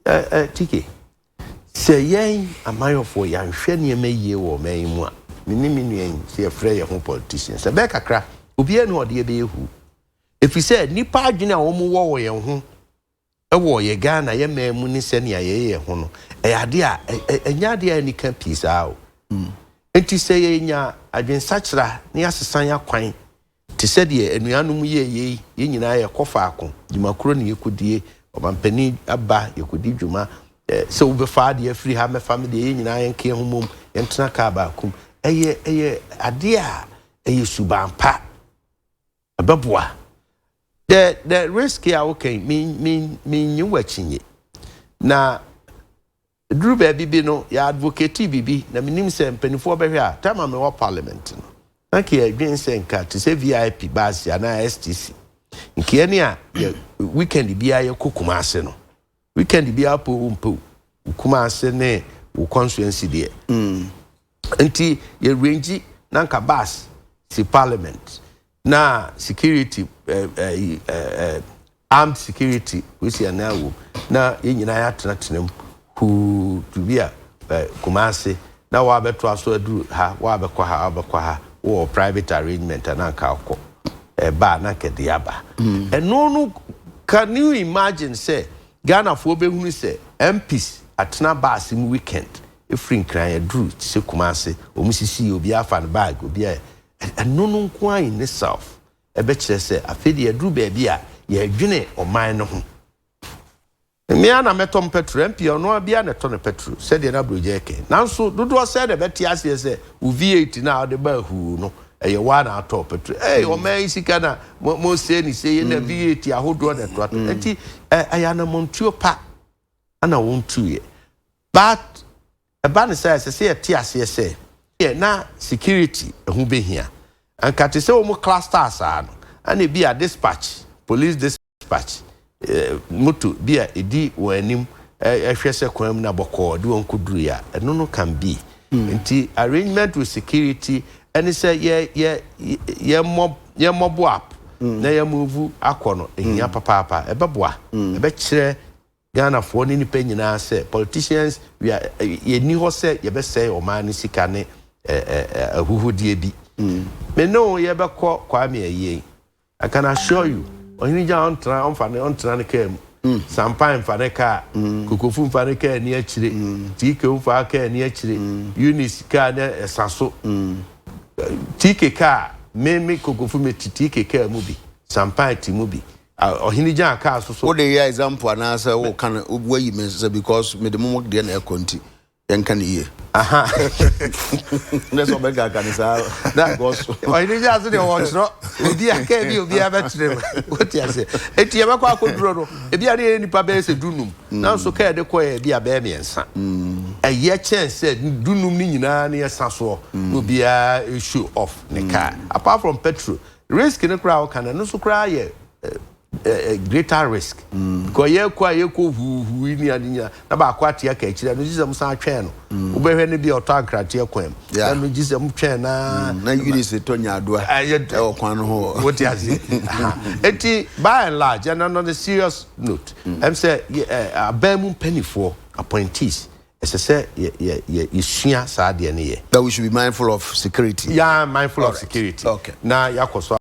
Eh, eh, TK, sɛ yɛn amanyɔfoɔ yɛanhwɛ nneɛma yie wɔ ɔman yi mu a, me ne me nua yi sɛ yɛfrɛ yɛn ho politicians, ɛbɛyɛ kakra obiara ni ɔde yɛbɛyɛ huu. Efisɛ nnipa adwene a wɔn wɔ wɔ yɛn ho wɔ yɛ Ghana yɛ man mu ne sɛnea yɛyɛ yɛn ho no, ɛyɛ adeɛ a ɛnyɛ adeɛ a anika pii saa o. Enti sɛ yɛnya adwensakyera na yɛasesa yɛn akwan te sɛ deɛ anuanom yɛeɛ yi, yɛn nyinaa yɛkɔ faako, dwuma korɔ na yɛkɔdie, ɔmampanin aba, yɛkɔdi dwuma, sɛ wobɛfa adeɛ afiri ha mɛfa me deɛ, yɛn nyinaa yɛnka yɛn ho mmom, yɛntena kaa baako mu. Ɛyɛ ɛyɛ adeɛ a ɛyɛ suban pa. Ɛbɛboa. The the risk a woka yi, me me mennye wo akyinnye. Na duru baabi bi no, yɛ advocate biribi, na menim sɛ mpanimfoɔ bɛhwɛ a, time a mewɔ parliament no, na nka yɛdwen sɛ nka te sɛ VIP bus anaa STC, nka yɛne a yɛ weekend biara yɛkɔ Kumasi no, weekend biara po wo mpɛ wo Kumasi ne wo constituency deɛ. Nti yɛ range na nka bus si parliament na security eh, eh, eh, armed security wesi anaa wom na yɛn nyinaa yɛatenatena mu huu to bi a eh, Kumasi na wɔabɛtoa so aduru ha, wɔabɛkɔ ha, wɔabɛkɔ ha, wɔ private arrangement a na nka akɔ ɛba a na nka de aba. Ɛno no, can you imagine sɛ Ghanafoɔ bɛhunu sɛ MPs atena bus mu weekend Ɛfiri Nkran aduru te sɛ Kumase, wɔn sisi obiara fa ne bag, obiara ɛno no nko ara in itself ɛbɛkyerɛ sɛ afei deɛ yɛaduru baabi a yɛredwene ɔman no ho. Me ara na mɛtɔ me pɛtro, MP ɔno ara biara na ɛtɔ ne pɛtro sɛdeɛ na Brogya reka yi. Nanso dodoɔ sɛn na ɛbɛte aseɛ sɛ wo V8 no a wode baa huu no, ɛyɛ wo ara na atɔɔ pɛtro. Ei, ɔman yi sika na mo mosɛe ne sei, na V8 ahodoɔ na ɛtoatoa. Nti ɛyɛ anammɔntuo pa na wɔntuiɛ. But ɛba no saa a, ɛsɛ sɛ yɛte aseɛ sɛ deɛ na security ho bɛhia. Anka te sɛ wɔn cluster saa no, ɛna ebi a dispatch, police dispatch, moto bi a ɛdi wɔn anim hwɛ sɛ kwan mu na bɔkɔɔ de wɔn kɔduruiɛ a, ɛno no can be. Nti arrangement with security ɛne sɛ yɛ yɛ yɛmmɔ yɛmmɔbo up na yɛ move akɔ no, ɛhia papaapa. Ɛbɛboa, ɛbɛkyerɛ Ghanafoɔ ne nipa nyinaa sɛ politicians we are yɛnni hɔ sɛ yɛbɛsɛe ɔman no sika ne ahuhudeɛ bi. Me ne wo yɛbɛkɔ Kwame ayie. I can assure you Ɔhene Gyan ɔntena ɔmfa ne ɔntena ne kaa mu. Sampan mfa ne kaa, Kokofu mfa ne kaa ni akyire, TK mfa kaa ni akyire, Eunice kaa ne ɛsa so. TK kaa, me me Kokofu me te TK kaa mu bi, Sampan te mu bi. Ah ɔhene gyaa kaa so so. Wode yɛ example anaasɛ woka no woayi me sɛ because mede mo deɛ na ɛkɔ nti yɛnka no yie. Aha. Nɛ sɛ ɔbɛkaka no saa Na because. ɔhene gyaa so deɛ wɔtwerɛ obi a kaa bi obiara bɛkyerɛ mu wote aseɛ enti yɛbɛkɔ akɔduro no ebi a ne yɛyɛ nipa bɛyɛ sɛ dunum nanso kaa yɛde kɔɛ ebi a bɛyɛ mmiɛnsa ɛyɛ kyɛn sɛ dunum no nyinaa ne yɛsa soɔ na obiara show off ne kaa apart from petrol Risk no koraa a woka no, ɛno nso koraa yɛ greater risk. Because yɛkɔ a yɛkɔ huuhuu yi ne ade nyinaa, na baako ate aka akyire, ɛno gye sɛ mosan twɛn no. Wobɛhwɛ no bi a ɔtɔ ankrateɛ kwan mu. Na ɛno gye sɛ motwɛn no ara. Na Eunice tɔ nyaadoa ɛwɔ kwan no ho hɔ. Wote aseɛ? Enti by and large, and on a serious note, ɛm sɛ aban mu mpanimfoɔ, appointees, Ɛsɛ sɛ yɛ yɛ yɛ yɛsua saa adeɛ no yɛ. That we should be mindful of security. Yeah, mindful of security. Okay. Na yɛakɔ so.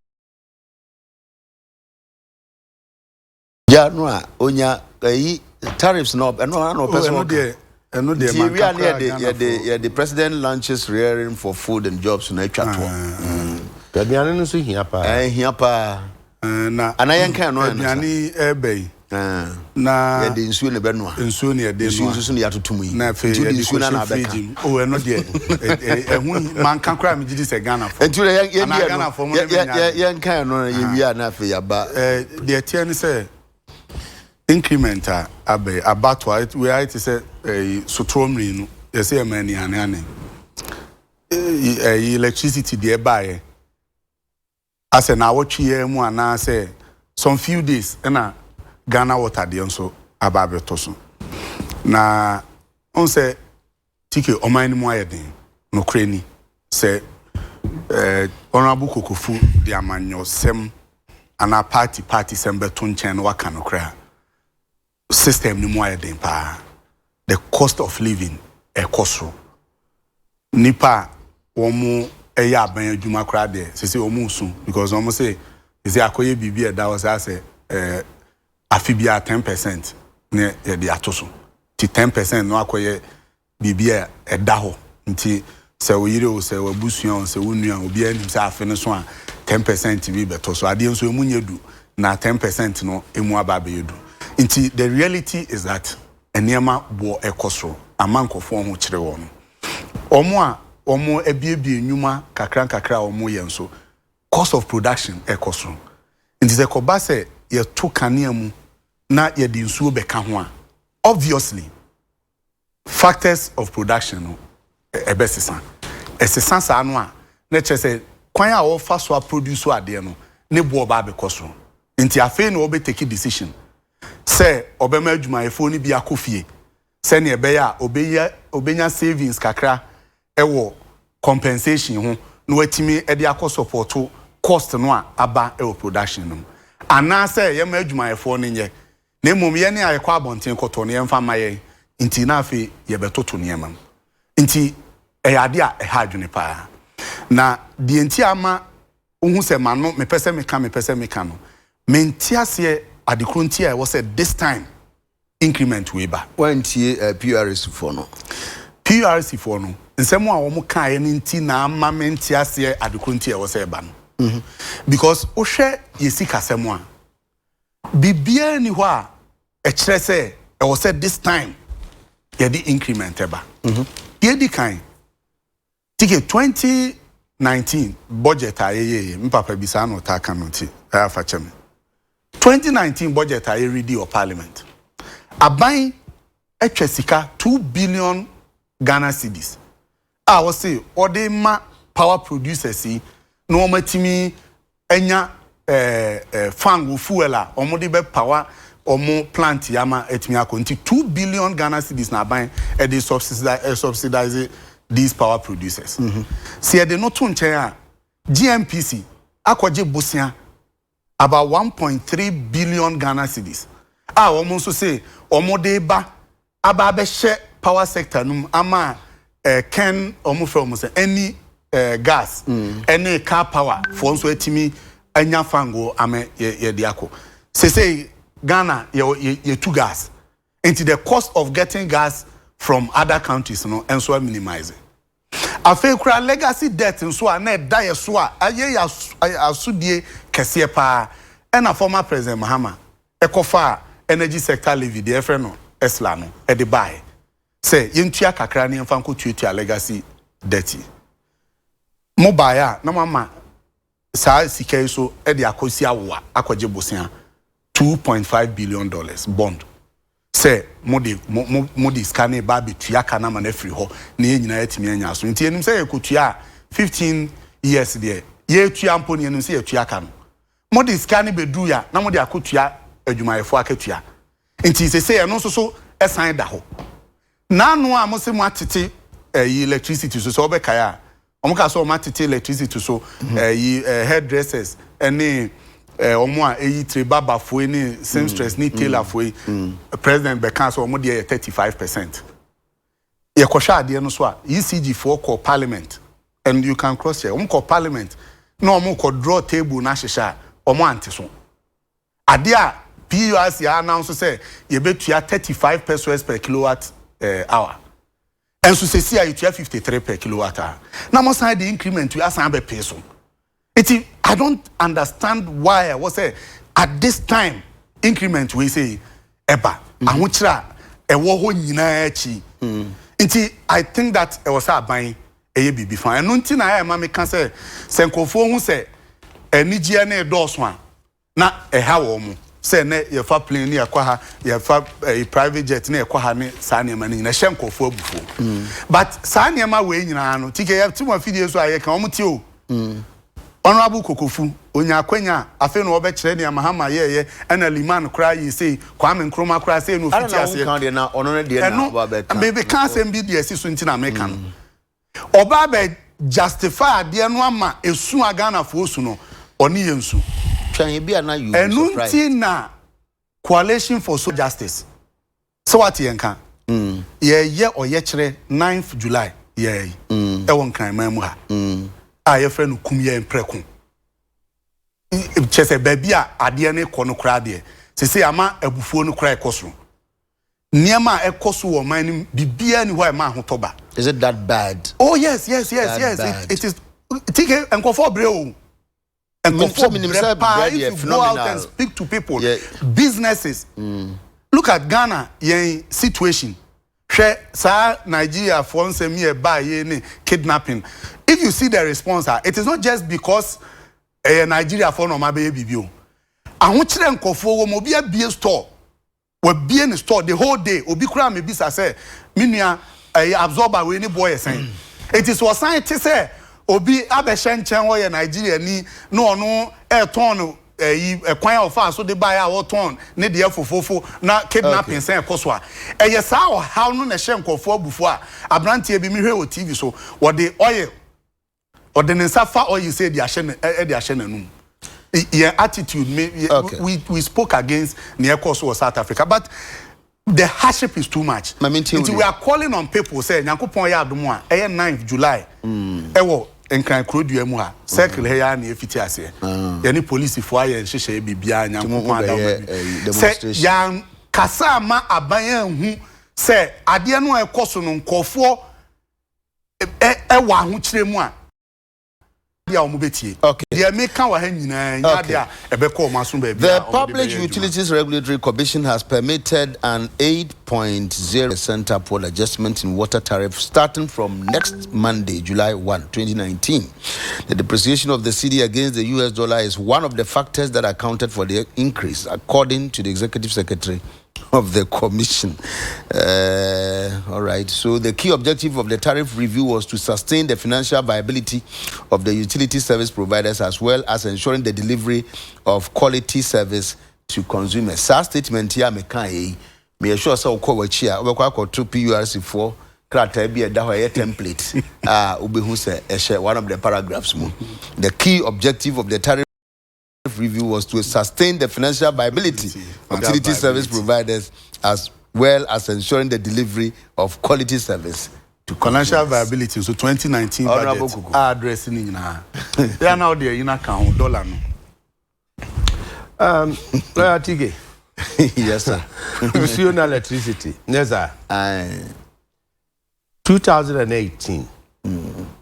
Gya no a onya ɛyi tariffs na ɛno ara na ɔpɛ sɛ ɔka. Ɛno ɛno deɛ Nti manka ewia ne koraa yɛde yɛde Ghanafoɔ. yɛde president launches rearing for food and jobs na atwa toɔ. Aduane no nso hia paa. Ɛhia paa. Eh, na Anaa yɛnka ɛno ansa. aduane yi ɛreba yi Ah, na yɛde nsuo na ɛbɛnoa. nsuo na yɛde Nsuo noa nso so na yɛatoto mu yi. na afei Nti wode yɛde nsuo no kɔhyɛ na fridge abɛka. mu. Oh, ɛno deɛ ɛ- ɛ- ɛho hi- manka koraa megye di sɛ Ghanafoɔ Nti wode yɛn yɛn anaa deɛ no Ghanafoɔ mo ne yɛ- me yɛ- nyɛ yɛ- adwene. yɛnka ɛno no yɛwie a na afei yɛaba. Eh, deɛ ɛteɛ ne sɛ increment a aba yi abatoa wei ayɛ te sɛ ɛyi sotorɔ mmienu yɛsɛ yɛma aniane ane ɛyi electricity deɛ ɛbaeɛ asɛ naawɔtwe yi ara mu anaasɛ some few days ɛna Ghana Water deɛ nso aba abɛtɔ so. Na wohu sɛ TK, ɔman no mu ayɛ den, nokorɛ ni sɛ eh, Honourable Kokofu de amanyɔsɛm anaa party party sɛm bɛto nkyɛn na waka nokorɛ a, system no mu ayɛ den paa. The cost of living ɛkɔ soro. Nnipa a wɔn yɛ aban adwuma koraa deɛ sese wɔn resu because wɔn se sese akɔyɛ biribi a ɛda hɔ saa sɛ ɛɛ afe biara 10% ne yɛde ato so. Ti 10% no akɔyɛ biribi a ɛda hɔ nti sɛ wo yere o, sɛ w'abusua o, sɛ wo nua o, obiara nim sɛ afe no so a 10% bi bɛtɔ so. Adeɛ nso emu nyɛ du na 10% no emu aba abɛyɛ du. Nti the reality is that nneɛma boɔ ɛkɔ soro ama nkurɔfoɔ ho kyerɛ wɔn. Wɔn a wɔn abiebie nnwuma kakra nkakra a wɔn yɛ nso, cost of production ɛkɔ soro. Nti sɛ kɔba sɛ yɛto kanea mu na yɛde nsuo bɛka ho a, obviously factors of production no ɛbɛsesa. Ɛsesa saa no a, na kyerɛ sɛ kwan a wɔfa so aproduce adeɛ no ne boɔ ba abɛkɔ soro. Nti afei na wɔbɛtake decision sɛ ɔbɛma adwumayɛfoɔ no bi akɔ fie sɛnea ɛbɛyɛ a ɔbɛyɛ ɔbɛnya savings kakra ɛwɔ compensation ho na watumi ɛde akɔ support cost no a aba ɛwɔ production no mu, anaasɛ yɛma adwumayɛfoɔ no nyɛ na mmom yɛne a yɛkɔ abɔnten kɔtɔ no yɛmfa ma yɛn. Nti na afei yɛbɛtoto nneɛma mu. Nti ɛyɛ ade a ɛha adwene paa, na deɛ nti ama wohu sɛ m'ano mepɛ sɛ meka, mepɛ sɛ meka no, mente aseɛ adekoro nti a ɛwɔ sɛ this time increment wei ba. Wantie PURC foɔ no? PURC foɔ no nsɛm a wɔn kaeɛ no nti na ama mente aseɛ adekoro nti a ɛwɔ sɛ ɛba no, because wohwɛ yɛ sikasɛm a, biribiara ni hɔ a ɛkyerɛ sɛ ɛwɔ sɛ this time yɛde increment ɛba. Deɛ kan, TK, 2019 budget a yɛyɛyɛ, me papa bi saa na ɔtaa ka no nti ɛyɛ afa kyɛ me, 2019 budget a yɛredi wɔ parliament, aban atwa sika 2 billion Ghana cedis a wɔse wɔde ma power producers yi na wɔn atumi anya fan wɔ fuel a wɔn de bɛ power wɔn plant yi ama atumi akɔ. Nti 2 billion Ghana cedis na aban ɛde subsidize these power producers. Si yɛde no to nkyɛn a, GNPC akɔgye bosia about 1.3 billion Ghana cedis a wɔn nso se wɔn de ba aba abɛhyɛ power sector no mu ama ken wɔn fɛ wɔn sɛ ɛni gas ɛne Karpower foɔ nso atumi anya fango ama yɛ yɛde akɔ. Sese Ghana yɛ yɛ yɛtu gas, nti the cost of getting gas from other countries no nso minimize. Afei kura legacy debt nso a na ɛda yɛ so a ayɛ yɛ asodie kɛseɛ paa, ɛna former President Mahama ɛkɔfa energy sector levy deɛ ɛfrɛ no ESLA no ɛde baeɛ sɛ yɛntua kakra ne yɛmfa nkɔ tuatua legacy debt yi. Mo baeɛ a, na mo ama saa sika yi so ɛde akɔsi awoa akɔgye bosea $2.5 billion bond sɛ mo de mo de sika ne ba abɛtua ka na ama no afiri hɔ na yɛn nyinaa yɛtumi anya so. Nti yɛnim sɛ yɛkɔtua a, 15 years deɛ yɛtua mpo no, yɛnim sɛ yɛtua ka no. Mo de sika ne bɛduru ya na mo de akɔtua adwumayɛfoɔ akatua. Nti sese ɛno nso so ɛsan da hɔ n'ano a mo se mo atete ɛyi electricity so sɛ ɔbɛkae a, wɔn ka sɛ wɔn atete electricity so, ɛyi hairdressers ɛne wɔn a ɛyi tire, barberfoɔ yi ne seamstress ne tailorfoɔ yi, president bɛka sɛ wɔn deɛ yɛ 35%. Yɛkɔhwɛ adeɛ no so a, ECG foɔ kɔ parliament, and you can cross check, wɔn kɔ parliament na wɔn kɔ draw table na ahyehyɛ a wɔn ante so adeɛ a PURC announce sɛ yɛbɛtua 35 pesewas per kilowatt hour. Ɛnso sɛsi a yɛtua 53 per kilowatt hour na mo san de increment yi asan abɛpee so. Nti I don't understand why ɛwɔ sɛ at this time increment wei sɛ ɛba, ahokyerɛ a ɛwɔ hɔ nyinaa akyi. Nti I think that ɛwɔ sɛ aban ɛyɛ biribi fa ɛno. Nti na ɛyɛ ma meka sɛ nkurɔfoɔ hu sɛ anigyeɛ ne ɛdɔɔso a na ɛha wɔn mo sɛ ɛnɛ yɛfa plane ne yɛkɔ ha, yɛfa private jet ne yɛkɔ ha ne saa nneɛma no nyinaa ɛhyɛ nkurɔfoɔ abufuo. But saa nneɛma wei nyinaa no, TK, yɛ ti mo afidie so a yɛka wɔn ti o. Honourable Kokofu Onya akwanya a, afei na ɔbɛkyerɛ nea Mahama yɛeɛ, ɛna Limann koraa yee sei, Kwame Nkrumah koraa sei na Adɛn ɔfiti na aseɛ. wonka deɛ na ɔno ne deɛ na Ɛno, ɔba bɛka? mebeka asɛm bi de asi so nti na meka no. Ɔba abɛ justify adeɛ no ama esu a Ghanafoɔ su no, ɔne yɛn nsu. Twɛn ebi a na you be Ɛno surprised. nti na Coalition for Social Justice, sɛ woate yɛn nka, yɛreyɛ ɔyɛkyerɛ ninth July yɛɛ yi ɛwɔ Nkran man mu ha a yɛfrɛ no Kum Yɛn Prɛko. Kyerɛ sɛ baabi a adeɛ no rekɔ no koraa deɛ, seesei ama abufuo no koraa rekɔ soro. Nneɛma a ɛkɔ so wɔ ɔman no mu, biribiara nni hɔ a ɛma ahotɔ ba. Is it that bad? Oh yes, yes, yes, That yes. bad. It, it is. TK, nkurɔfoɔ brɛ o. Nkurɔfoɔ Menim brɛ sɛ paa. brɛ deɛ If you go out and phenomenal. speak to people, businesses, look at Ghana yɛn situation. Hwɛ saa Nigeriafoɔ nsɛm yi a ɛbaa yei ne kidnapping. If you see the response a, it is not just because ɛyɛ Nigeriafoɔ na wɔn abɛyɛ biribi o. Ahokyerɛ nkurɔfoɔ wɔ mu, obi abue store, wabue ne store the whole day, obi koraa mebisa sɛ me nua ɛyɛ absorber wei ne boɔ yɛ sɛn? Enti sɛ ɔsan te sɛ obi abɛhyɛ nkyɛn hɔ yɛ Nigeriani na ɔno ɛretɔn no ɛyi ɛkwan a ɔfaa so de baeɛ a ɔretɔn ne deɛ fofofo na kidnapping sɛn ɛkɔ so a, ɛyɛ saa ɔhaw no na ɛhyɛ nkurɔfoɔ abufuo a aberanteɛ bi mehwɛ wɔ TV so wɔde oil Ɔde ne nsa fa oil sɛ de ahyɛ ne de ahyɛ n'anum. Yɛn attitude me okay. we we spoke against nea ɛkɔ so wɔ South Africa but the hardship is too much. Nti we are calling on people sɛ Nyankopɔn yɛ adom a ɛyɛ 9th July ɛwɔ Nkran kurodua mu ha circle ha yi ara na yɛfiti aseɛ. Yɛne polisifoɔ ayɛ nhyehyɛeɛ biribiara Nyankopɔn adawoma bi sɛ yɛn kasa ama aban anhu sɛ adeɛ no a ɛkɔ so no nkurɔfoɔ wɔ ahokyerɛ mu a, adeɛ a wɔbɛtie. Okay. Deɛ meka wɔ ha nyinaa nyɛ adeɛ a ɛbɛkɔ wɔn aso baabi The a wɔde Public bɛyɛ adwuma. Utilities Regulatory Commission has permitted an 8.0 percent upward adjustment in water tariff starting from next Monday, July 1, 2019. The depreciation of the cedi against the US dollar is one of the factors that accounted for the increase, according to the executive secretary of the commission. All right. So the key objective of the tariff review was to sustain the financial viability of the utility service providers as well as ensuring the delivery of quality service to consumers. Saa statement yi a meka yi, meyɛ sure sɛ wokɔ w'akyi a wobɛkɔ akɔto PURC foɔ krataa bi a ɛda hɔ a ɛyɛ template a wobɛhu sɛ ɛhyɛ one of the paragraphs mu. The key objective of the tariff review was to sustain the financial viability of utility service providers as well as ensuring the delivery of quality service to Financial consumers. viability nso 2019 Honourable budget Kuku. a address ne nyinaa. Yɛ na ɔde ayi no aka ho dollar no. Lawyer Tige. Yes, sir. Nsuo na electricity. Nyɛ saa. Aye. 2018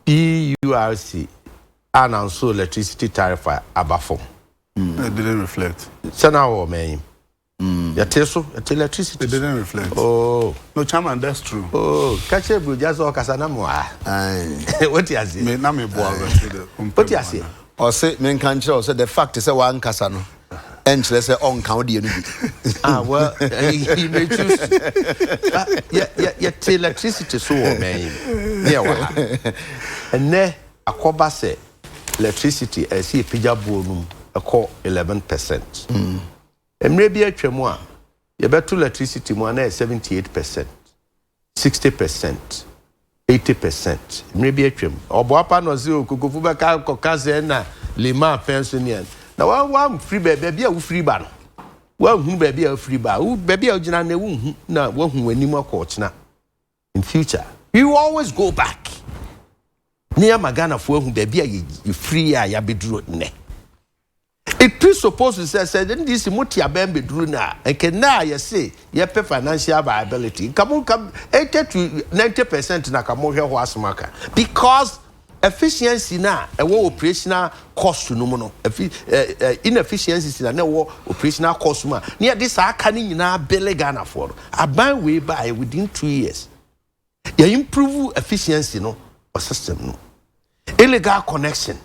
PURC announce electricity tariff a aba fam. It didn't reflect. Sɛ na wɔ ɔman yi mu. Yɛte so, yɛte electricity It so. didn't reflect. Oh, No, chairman, that's true. oh, ka kyerɛ Burogya sɛ ɔkasa na mo a. Aye. Wote aseɛ? Me na me boa bɛ. Wote aseɛ? Ɔse menka nkyerɛ wo sɛ the fact sɛ wankasa no ɛnkyerɛ sɛ ɔnka wo deɛ no bi. Ah, well, he may choose to. But yɛ yɛ yɛte electricity so wɔ ɔman yi mu. Ne yɛwɔ ha. Ɛnnɛ akɔba sɛ electricity ɛsɛ yɛpagya boɔ no mu ɛkɔ 11%. Mmerɛ bi atwa mu a yɛbɛto electricity mu a na ɛyɛ 78%, 60%, 80%. Mmerɛ bi atwam. Ɔboapa na ɔse o Kokofu bɛka kɔka sɛ ɛna Lima afɛn so ne na wa wamfiri baabi baabi a wofiri ba no woanhunu baabi a wofiri ba wo baabi a wogyina no wonhu na woahu w'anim akɔ ɔkyena in future we will always go back ne ama Ghanafoɔ ahu baabi a yɛfiri a yɛabɛduru nnɛ. It presupposes sɛ sɛ NDC mo te abɛn bɛduru no a, nka nnɛ a yɛse yɛpɛ financial viability, nka mo nka 80 to 90% na ka mohwɛ hɔ asɛm aka. Because efficiency no a ɛwɔ operational cost no mu no, efi, eh, eh, inefficiencies na na ɛwɔ operational cost mu a, ne yɛde saa aka no nyinaa bele Ghanafoɔ no. Aban wei baeɛ within 2 years, yɛ improve efficiency no wɔ system no. Illegal connection,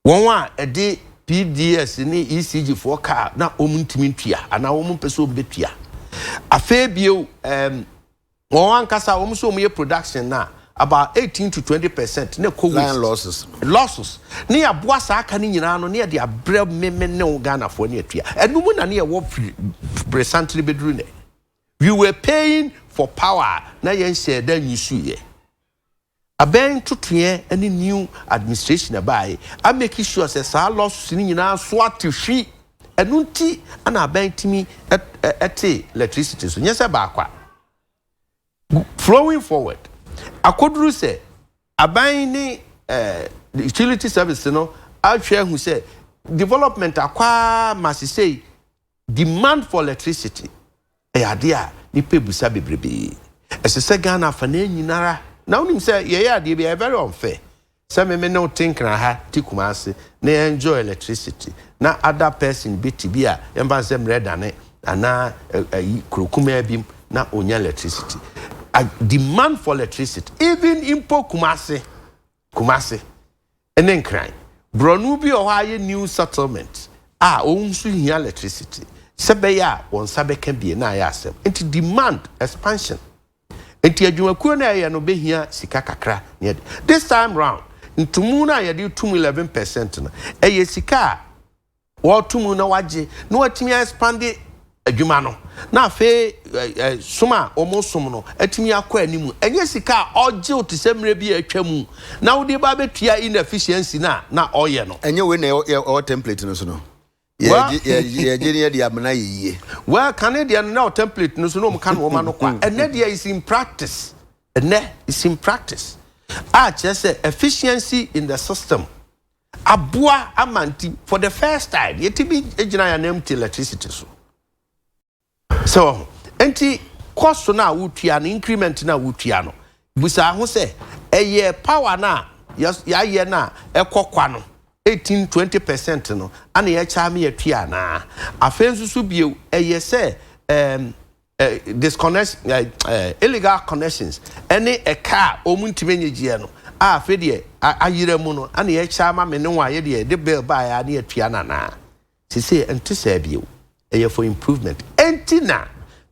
Wɔn a ɛde PDS ne ECG foɔ kaa na wɔn ntumi ntua anaa wɔn mpɛ sɛ wɔn bɛtua. Afei bio ɛɛm wɔn ankasa wɔn nso wɔn yɛ production na about 18 to 20% na ɛkɔ waste. Line losses. Losses. Ne yɛaboa saa aka no nyinaa ano ne yɛde abrɛ me me ne wo Ghanafoɔ ne atua. Ɛno mu na ne yɛwɔ firi beresantene bɛduru nnɛ. We were paying for power a na yɛnhyɛɛ da nyusuiɛ. Abɛn ntotoeɛ ne new administration a ɛbaeɛ a make sure sɛ saa losses no nyinaa so ate hwi. Ɛno nti na abɛn tumi tee electricity so. Nyɛ sɛ baako a. Flowing forward, akoduru sɛ aban ne utility service no ahwɛ ahu sɛ development akɔ ara ma sesei demand for electricity ɛyɛ adeɛ a nipa bisa bebrebee. Ɛsɛ sɛ Ghana afanaa nyinara, na wonim sɛ yɛyɛ adeɛ bi ɛyɛ very unfair Sɛ me me ne wo te Nkran ha te Kumasi na yɛ enjoy electricity na other person bi te bi a yɛmfa no sɛ mmerɛ dane anaa ayi kuro kumaa bi mu na ɔnya electricity. A demand for electricity even mpo Kumasi Kumasi ne Nkran borɔno bi wɔ hɔ a ayɛ new settlement a wɔn nso hia electricity sɛ bɛyɛ a wɔn nsa bɛka bie na ayɛ asɛm nti demand expansion. Enti adwumakuo no a ɛyɛ no bɛhia sika kakra na yɛde. This time round, ntomu no a yɛde reto mu 11% no, ɛyɛ sika a wɔreto mu na wɔagye na wɔatumi a expande adwuma no na afei som a wɔsom no atumi akɔ anim. Ɛnyɛ sika a ɔgye wo te sɛ mmerɛ bi a atwa mu na wode ba abɛtua inefficiency no a na ɔyɛ no. Ɛnyɛ wei na ɛwɔ template no so no? Yɛgye ne yɛde amena yɛ yie. Well, kane deɛ no na wɔ template no so na wɔn ka no wɔn ano kwa. Ɛnɛ deɛ is in practice. Ɛnɛ is in practice. A kyerɛ sɛ efficiency in the system aboa ama nti for the first time yɛtumi gyina yɛn anam te electricity so. Sɛ wahu. Enti cost no a wotua no, increment no a wotua no, busa ho sɛ, ɛyɛ power no a yɛayɛ no a ɛkɔ kwa no, 18, 20% no ana yɛkyɛ ama yɛatua anaa? Afei nso so bio, ɛyɛ sɛ ɛɛm, disconnect, illegal connections ɛne ɛka a wɔn ntumi nyegyeɛ no a afei deɛ ayera mu no ana yɛkyɛ ama me ne wo a yɛdeɛ yɛde bill baeɛ a na yɛatua no anaa? Seesei ɛnte saa bio. Ɛyɛ for improvement. Enti na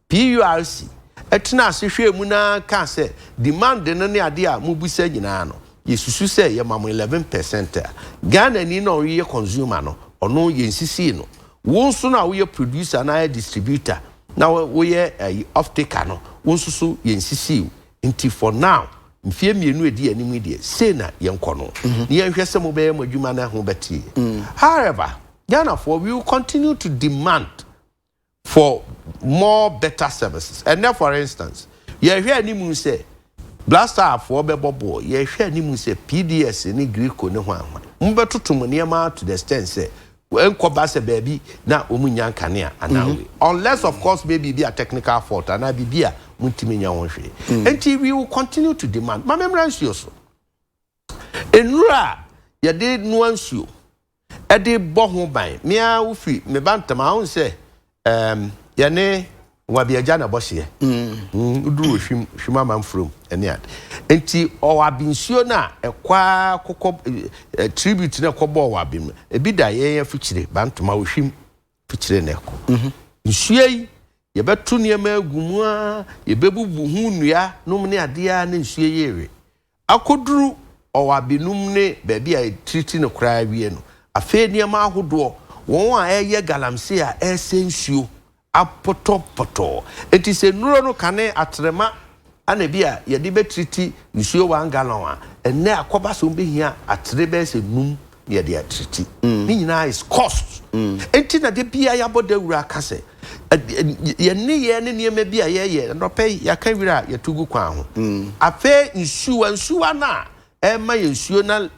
PURC tenaa ase hwɛɛ mu na kaa sɛ demand no ne adeɛ a mobisa nyinaa no, yɛsusu sɛ yɛma mo 11 percent a, Ghanani no a ɔyɛ consumer no, ɔno yɛnsisii no. Wo nso no a woyɛ producer anaa distributor na woyɛ ayi off-taker no, wo nso so yɛnsisii wo. Nti for now, mfeɛ mmienu a ɛdi anim yi deɛ, sei na yɛnkɔ no. Na yɛnhwɛ sɛ mobɛyɛ mo adwuma no ɛho bɛteɛ. However, Ghanafoɔ, we will continue to demand for more better services. Ɛnnɛ for instance, yɛhwɛ anim sɛ Black Star foɔ bɛbɔ bɔɔl, yɛhwɛ anim sɛ PDS ne Greco ne hwan hwan, wɔbɛtoto mo nneɛma to the extent sɛ ɛnkɔba sɛ baabi na wɔn nnya nkanea anaa wei. Unless of course maybe bi a technical fault anaa biribi a montumi nyɛ ho hwee. Enti we will continue to demand. Ma memmra nsuo so. Nnuro a yɛde noa nsuo de bɔ ho ban. Me ara wo firi me ba ntam a, wohu sɛ ɛɛm yɛne Wabi agya na ɛbɔ hyeɛ. Mm, woduru wɔ hwim, hwim amanfurom ne ade. Nti ɔwabi nsuo no a ɛkɔ ara kɔkɔ tribute no ɛkɔbɔ ɔwabi mu. Ebi da yɛn afikyire, Bantama wɔ hwim afikyire na ɛkɔ. Mhm. Nsuo yi, yɛbɛto nneɛma agu mu ara, yɛbɛbubu ho nnua nom ne adeɛ ara na nsuo yi rewe. Akɔduru ɔwabenum ne baabi a yɛtiriti no koraa awie no, afei nneɛma ahodoɔ, wɔn a ɛreyɛ galamsey a ɛresɛe nsuo apotɔpotɔ. Enti sɛ nnuro no kane atrema na bi a yɛde bɛtiriti nsuo one gallon a, ɛnnɛ akɔba sɛ wɔbɛhia atere bɛyɛ sɛ num na yɛde atiriti. Ne nyinaa is cost. Enti na da biara yɛabɔ dawuro aka sɛ, Yɛn nneyɛɛ ne nneɛma bi a yɛyɛ, anɔpa yi yɛaka wira a yɛto gu kwan ho. Afei nsuwa nsuwa no a ɛrema yɛn nsuo na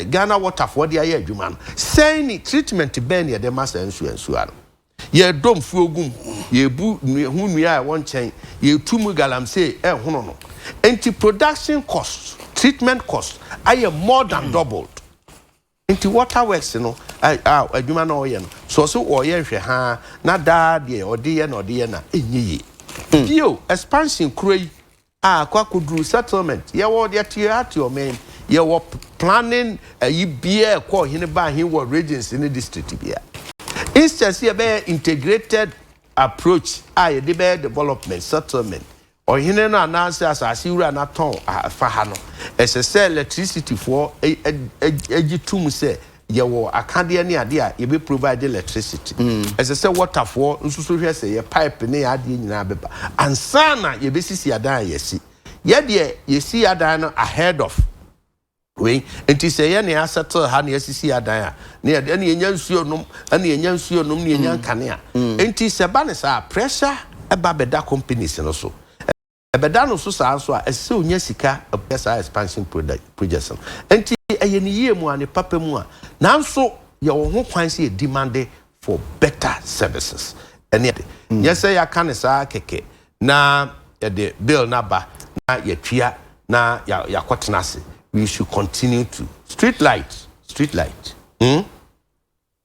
Ghana Water foɔ de ayɛ adwuma no, sɛn ne treatment bɛn na yɛde ma saa nsuwa nsuwa no? Yɛredɔ mfuo gu mu, yɛrebu ho nnua a ɛwɔ nkyɛn, yɛretu mu galamsey ɛrehono no. Enti production cost, treatment cost ayɛ more than doubled. Nti water works no a adwuma no a ɔyɛ no sɛ ɔse ɔyɛ nhwɛhaa na daa deɛ ɔde yɛ na ɔde yɛ no a ɛnyɛ yie. Bio expansion kuro yi a akɔ akɔduru settlement yɛwɔ yɛte ha te ɔman mu yɛwɔ planning ayi biaa ɛkɔ ɔhene ba ahe wɔ regions ne district biaa instead sɛ yɛbɛyɛ integrated approach a yɛde bɛyɛ development settlement. Ɔhene no anaasɛ asase wura no atɔn fa ha no, ɛsɛ sɛ electricity foɔ gye tom sɛ yɛwɔ akadeɛ ne adeɛ a yɛbɛ provide electricity. Ɛsɛ sɛ water foɔ nso so hwɛ sɛ yɛ pipe ne yɛ adeɛ nyinaa bɛba ansa na yɛbɛsisi adan a yɛasi. Yɛ deɛ yɛsi adan no ahead of Wei nti sɛ yɛ na yɛasɛtle ha na yɛasisi adan a, na yɛde ɛna yɛnya nsuo nom, ɛna yɛnya nsuo nom na yɛnya nkanea. Nti sɛ ɛba no saa a, pressure ba bɛda companies no so. Ɛbɛda no so saa nso a, ɛsɛ sɛ ɔnya sika yɛ saa expansion projects no. Nti ɛyɛ ne yie mu a, ne papa mu a, nanso yɛwɔ ho kwan sɛ yɛ demande for better services ɛne ade. Nyɛ sɛ yɛaka no saa kɛkɛ na yɛde bill no aba na yɛatua na yɛakɔtena ase. We should continue to street light, street light hmm?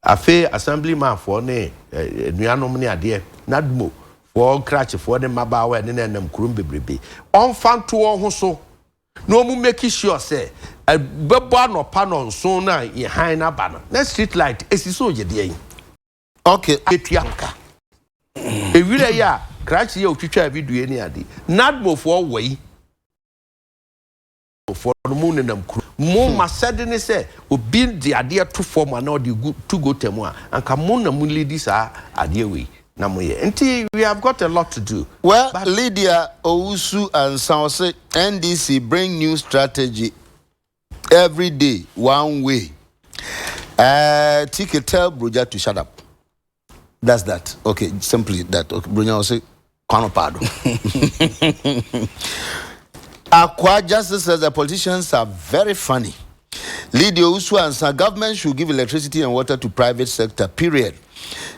Afei assembly man foɔ ne anuanom ne adeɛ, NADMO foɔ nkrakyefoɔ ne mmabaawa ɛne na ɛnam kurom bebrebe, ɔmfa nto wɔn ho so na wɔn make sure sɛ ɛbɛbɔ anɔpa nɔnson no a yɛ hann no aba no na street light esi so yɛ deɛn. Okay. Yɛtua ho ka. Ewira yi a krakye yi a otwitwaa video yi ne ade, NADMO foɔ wɔ yi foɔ no mo nenam kuro mo masɛde ne sɛ obi de adeɛ to fam anaa ɔde gu to gota mu a anka mo na mo leadi saa adeɛ wei na mo yɛ nti we have got a lot to do Well, but. Lydia Owusu Ansah ɔse NDC bring new strategy every day one way eh TK tell Broja to shut up that's that okay simply that okay Bronya ɔse Kwame Paado Akwa Justice says the politicians are very funny Lydia Owusu Ansah government should give electricity and water to private sector period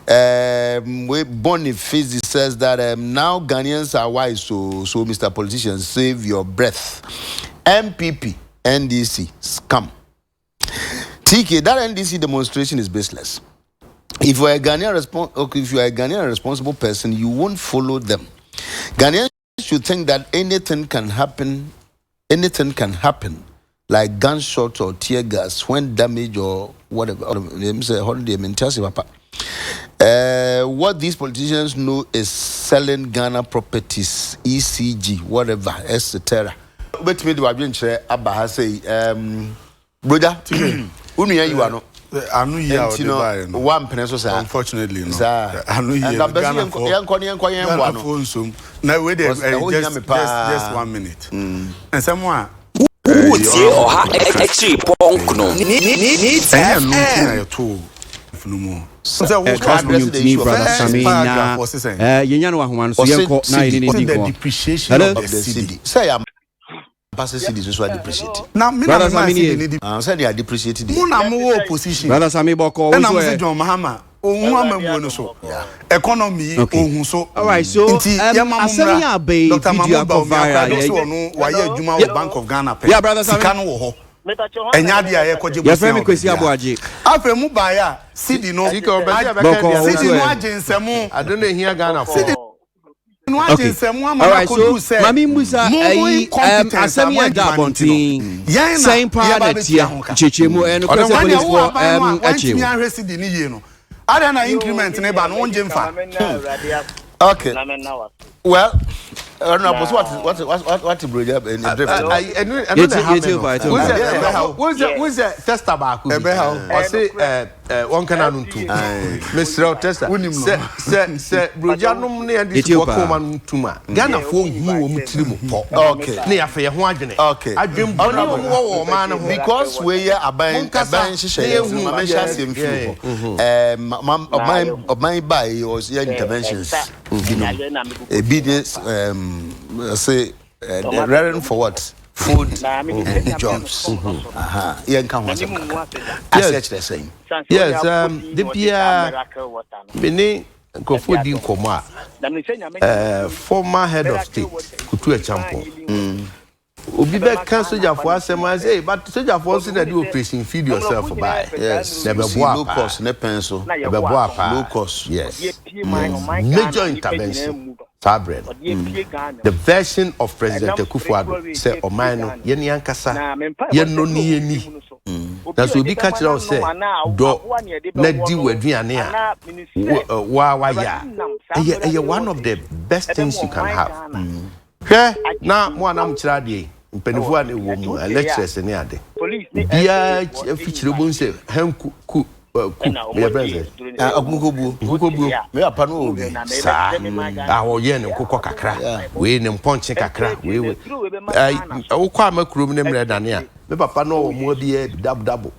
um, Bonnie Fizzy says that um, now Ghanaians are wise, so, so Mr. Politician, save your breath. MPP, NDC, scam. TK, that NDC demonstration is baseless. If you are a Ghanaian, okay, if you are a Ghanaian responsible person, you won't follow them. Ghanaians should think that anything can happen, anything can happen, like gunshots or tear gas when damage or whatever. What these politicians know is selling Ghana properties, ECG, whatever, etc. Wobɛtumi de w'adwenkyerɛ aba ha sei. Um, Broda, wo nua yi wa no. Ano yi a Nti ɔde no, baeɛ no. wampene so saa. Unfortunately no. Saa. Ano yi Nka no mpɛ sɛ Ghana yɛnkɔ for yɛnkɔ ne yɛnkɔ yɛn mmoa Ghana no. for nsom. Na wei deɛ Because ɛho hia just me just paa. just one minute. Nsɛm a ɛyi Wotie ɔno ɔha aka. akyiri pɔnkno. Ɛnyɛ ɛno nti na yɛtoo funu mu. Sɛ wo Ka ka no address the nnwomtoni issue of Brother first Sami na paragraph ɔse sɛn? yɛnya no wɔ ahoma no so Ɔse yɛnkɔ na yɛne cedi ne Ɔse di the nkɔmmɔ. depreciation Hello? of the of the cedi. cedi. Sɛ yɛ ampa sɛ cedi nso so adepreciate. Na me na Brother me maa Sami cedi nie. ne di. Ah, sɛ deɛ adepreciate Mo deɛ. na mo wɔ opposition. Brother Sami bɔkɔ wo Ɛna nso mo se ɛ? John Mahama ohun amamuo no so. Economy yi Okay. ohun so. All right, so Nti yɛma mo asɛm yi mmra. aba yi Dr. video Mahmoud akɔ Bawumia koraa viral. deɛ ɔse Yɛ, ɔno wayɛ adwuma yɛ, wɔ Bank of Ghana pɛ. yeah, Brother Sami. Sika no wɔ hɔ. Ɛnyɛ adeɛ a yɛkɔgye Yɛfrɛ bosea me wɔ Kwesi baabiara. Aboagye. Afei mo baeɛ a cedi no Sika ɔbɛ sɛ yɛbɛka Bɔkɔɔ, aduane wo no nso cedi no ɛ? agye nsɛmo. Ade no ehia Ghanafoɔ. Cedi no agye Okay. nsɛmo ama All no right, so akɔduru sɛ Mami Mbusa, mo mo ɛyi, incompetence a asɛm mo yi ɛda adwuma no nti no abɔnten. yɛn na Sɛn paa yɛba na bɛtua ɛteɛ ho ka. nkyɛkyɛmu ɛyɛ nokorɛ Ɔno sɛ wɔn Ɛnea wo polisifoɔ aban no a ɛkye wantumi wo. ahwɛ cedi no yie no adɛn na increment no ba no wongye mfa? Okay. Well, ɛno abɔ so wate wate wate broja drift. Ɛno ɛno na Yɛtie ɛha me yɛtie no. paa yɛtie paa. Wonsɛ Ɛbɛha wo. wonsɛ wonsɛ tester baako bi. Ɛbɛha wo. Ɔse ɛɛ ɛɛ wɔn kana no ntum. Mesrɛ wo tester Wonim no. sɛ sɛ sɛ broja nom ne NDC Yɛtie foɔ paa. kɔn ma no ntum a Ghanafoɔ nhu wɔn tiri mu pɔ. Okay. Ne yɛafɛ yɛn ho adwene. Okay. Adwene bɔne wɔn wɔ wɔ ɔman no ho. Because wei yɛ aban Monkasa aban na nhyehyɛeɛ nti no yɛnhu. ma menhyɛ Yes. aseɛ mfiri Yeah. hɔ. Ɛɛm, ma- ɔman ɔman baa yi ɔyɛ interventions binom. Ebi ne um, sɛ uh, raring for what? Food and jobs. Aha. Yɛnka ho asɛm kakra. Aseɛ Yes. kyerɛ sɛn? Yes, de biara me ne nkurɔfoɔ di nkɔmmɔ a former head of state Kutu Acheampong obi bɛka sogyafoɔ asɛm a sɛ but sogyafoɔ nso na de operation feed yourself bae. Yes. Na Si ɛbɛboa low paa. cost ne pɛn so. Ɛbɛboa paa. Low cost. Yes. Major intervention saa berɛ no. The version of President Akufo-Addo sɛ ɔman no yɛne ankasa yɛnnɔ ne yɛni. Na sɛ obi ka kyerɛ wo sɛ dɔ na di w'aduane a wo- waa wayɛ a ɛyɛ one of the best things you can have. Hwɛ na mo a na mokyerɛ adeɛ yi, mpanimfoɔ a na ɛwɔ mu, lecturers ne ade, obiara afikyire wobɛhu sɛ hen ku ku ku yɛfrɛ no sɛ nkokobuo nkokobuo me papa no wɔ bi saa a ɔyɛ ne nkokɔ kakra wei ne mpɔnkye kakra wei wei wokɔ ama kurom ne mmerɛ dane a me papa no ɔwɔ mmoa biara bi dabodabo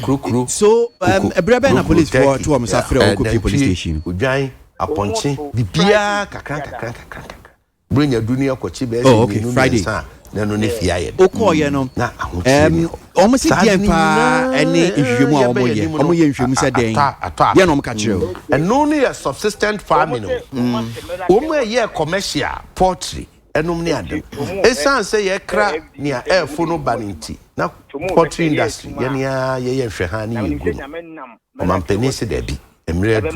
kurokuro so ɛberɛ bɛn na policefoɔ to wɔn nsa frɛ wo kɔpie police station odwan apɔnkye biribiara kakra kakra kakra kakra Buronya du no akɔkye bɛyɛ sɛ Oh, okay, mmienu Friday. mmiɛnsa a na ɛno ne fie ayɛ dɛ. Wokɔɔyɛ no, Na ahokyere um, ni hɔ. wɔn se Saa ade deɛn no paa nyinaa ɛne nhwehwɛmu a yɛbɛ wɔn yɛn yɛ? anim no Wɔn yɛ nhwehwɛmu sɛ dɛn? atɔ atɔ Deɛn na apem. wɔn ka kyerɛ wo? Ɛno no yɛ subsistent farming o. Wɔn a ɛyɛ commercial poultry ɛnom ne ade no, ɛsiane sɛ yɛkra nea ɛɛfo no ba no nti, na poultry industry yɛn ara yɛyɛ nhwɛhaa ne yɛgu no. Ɔmanpanin se dabi, mmerɛ adu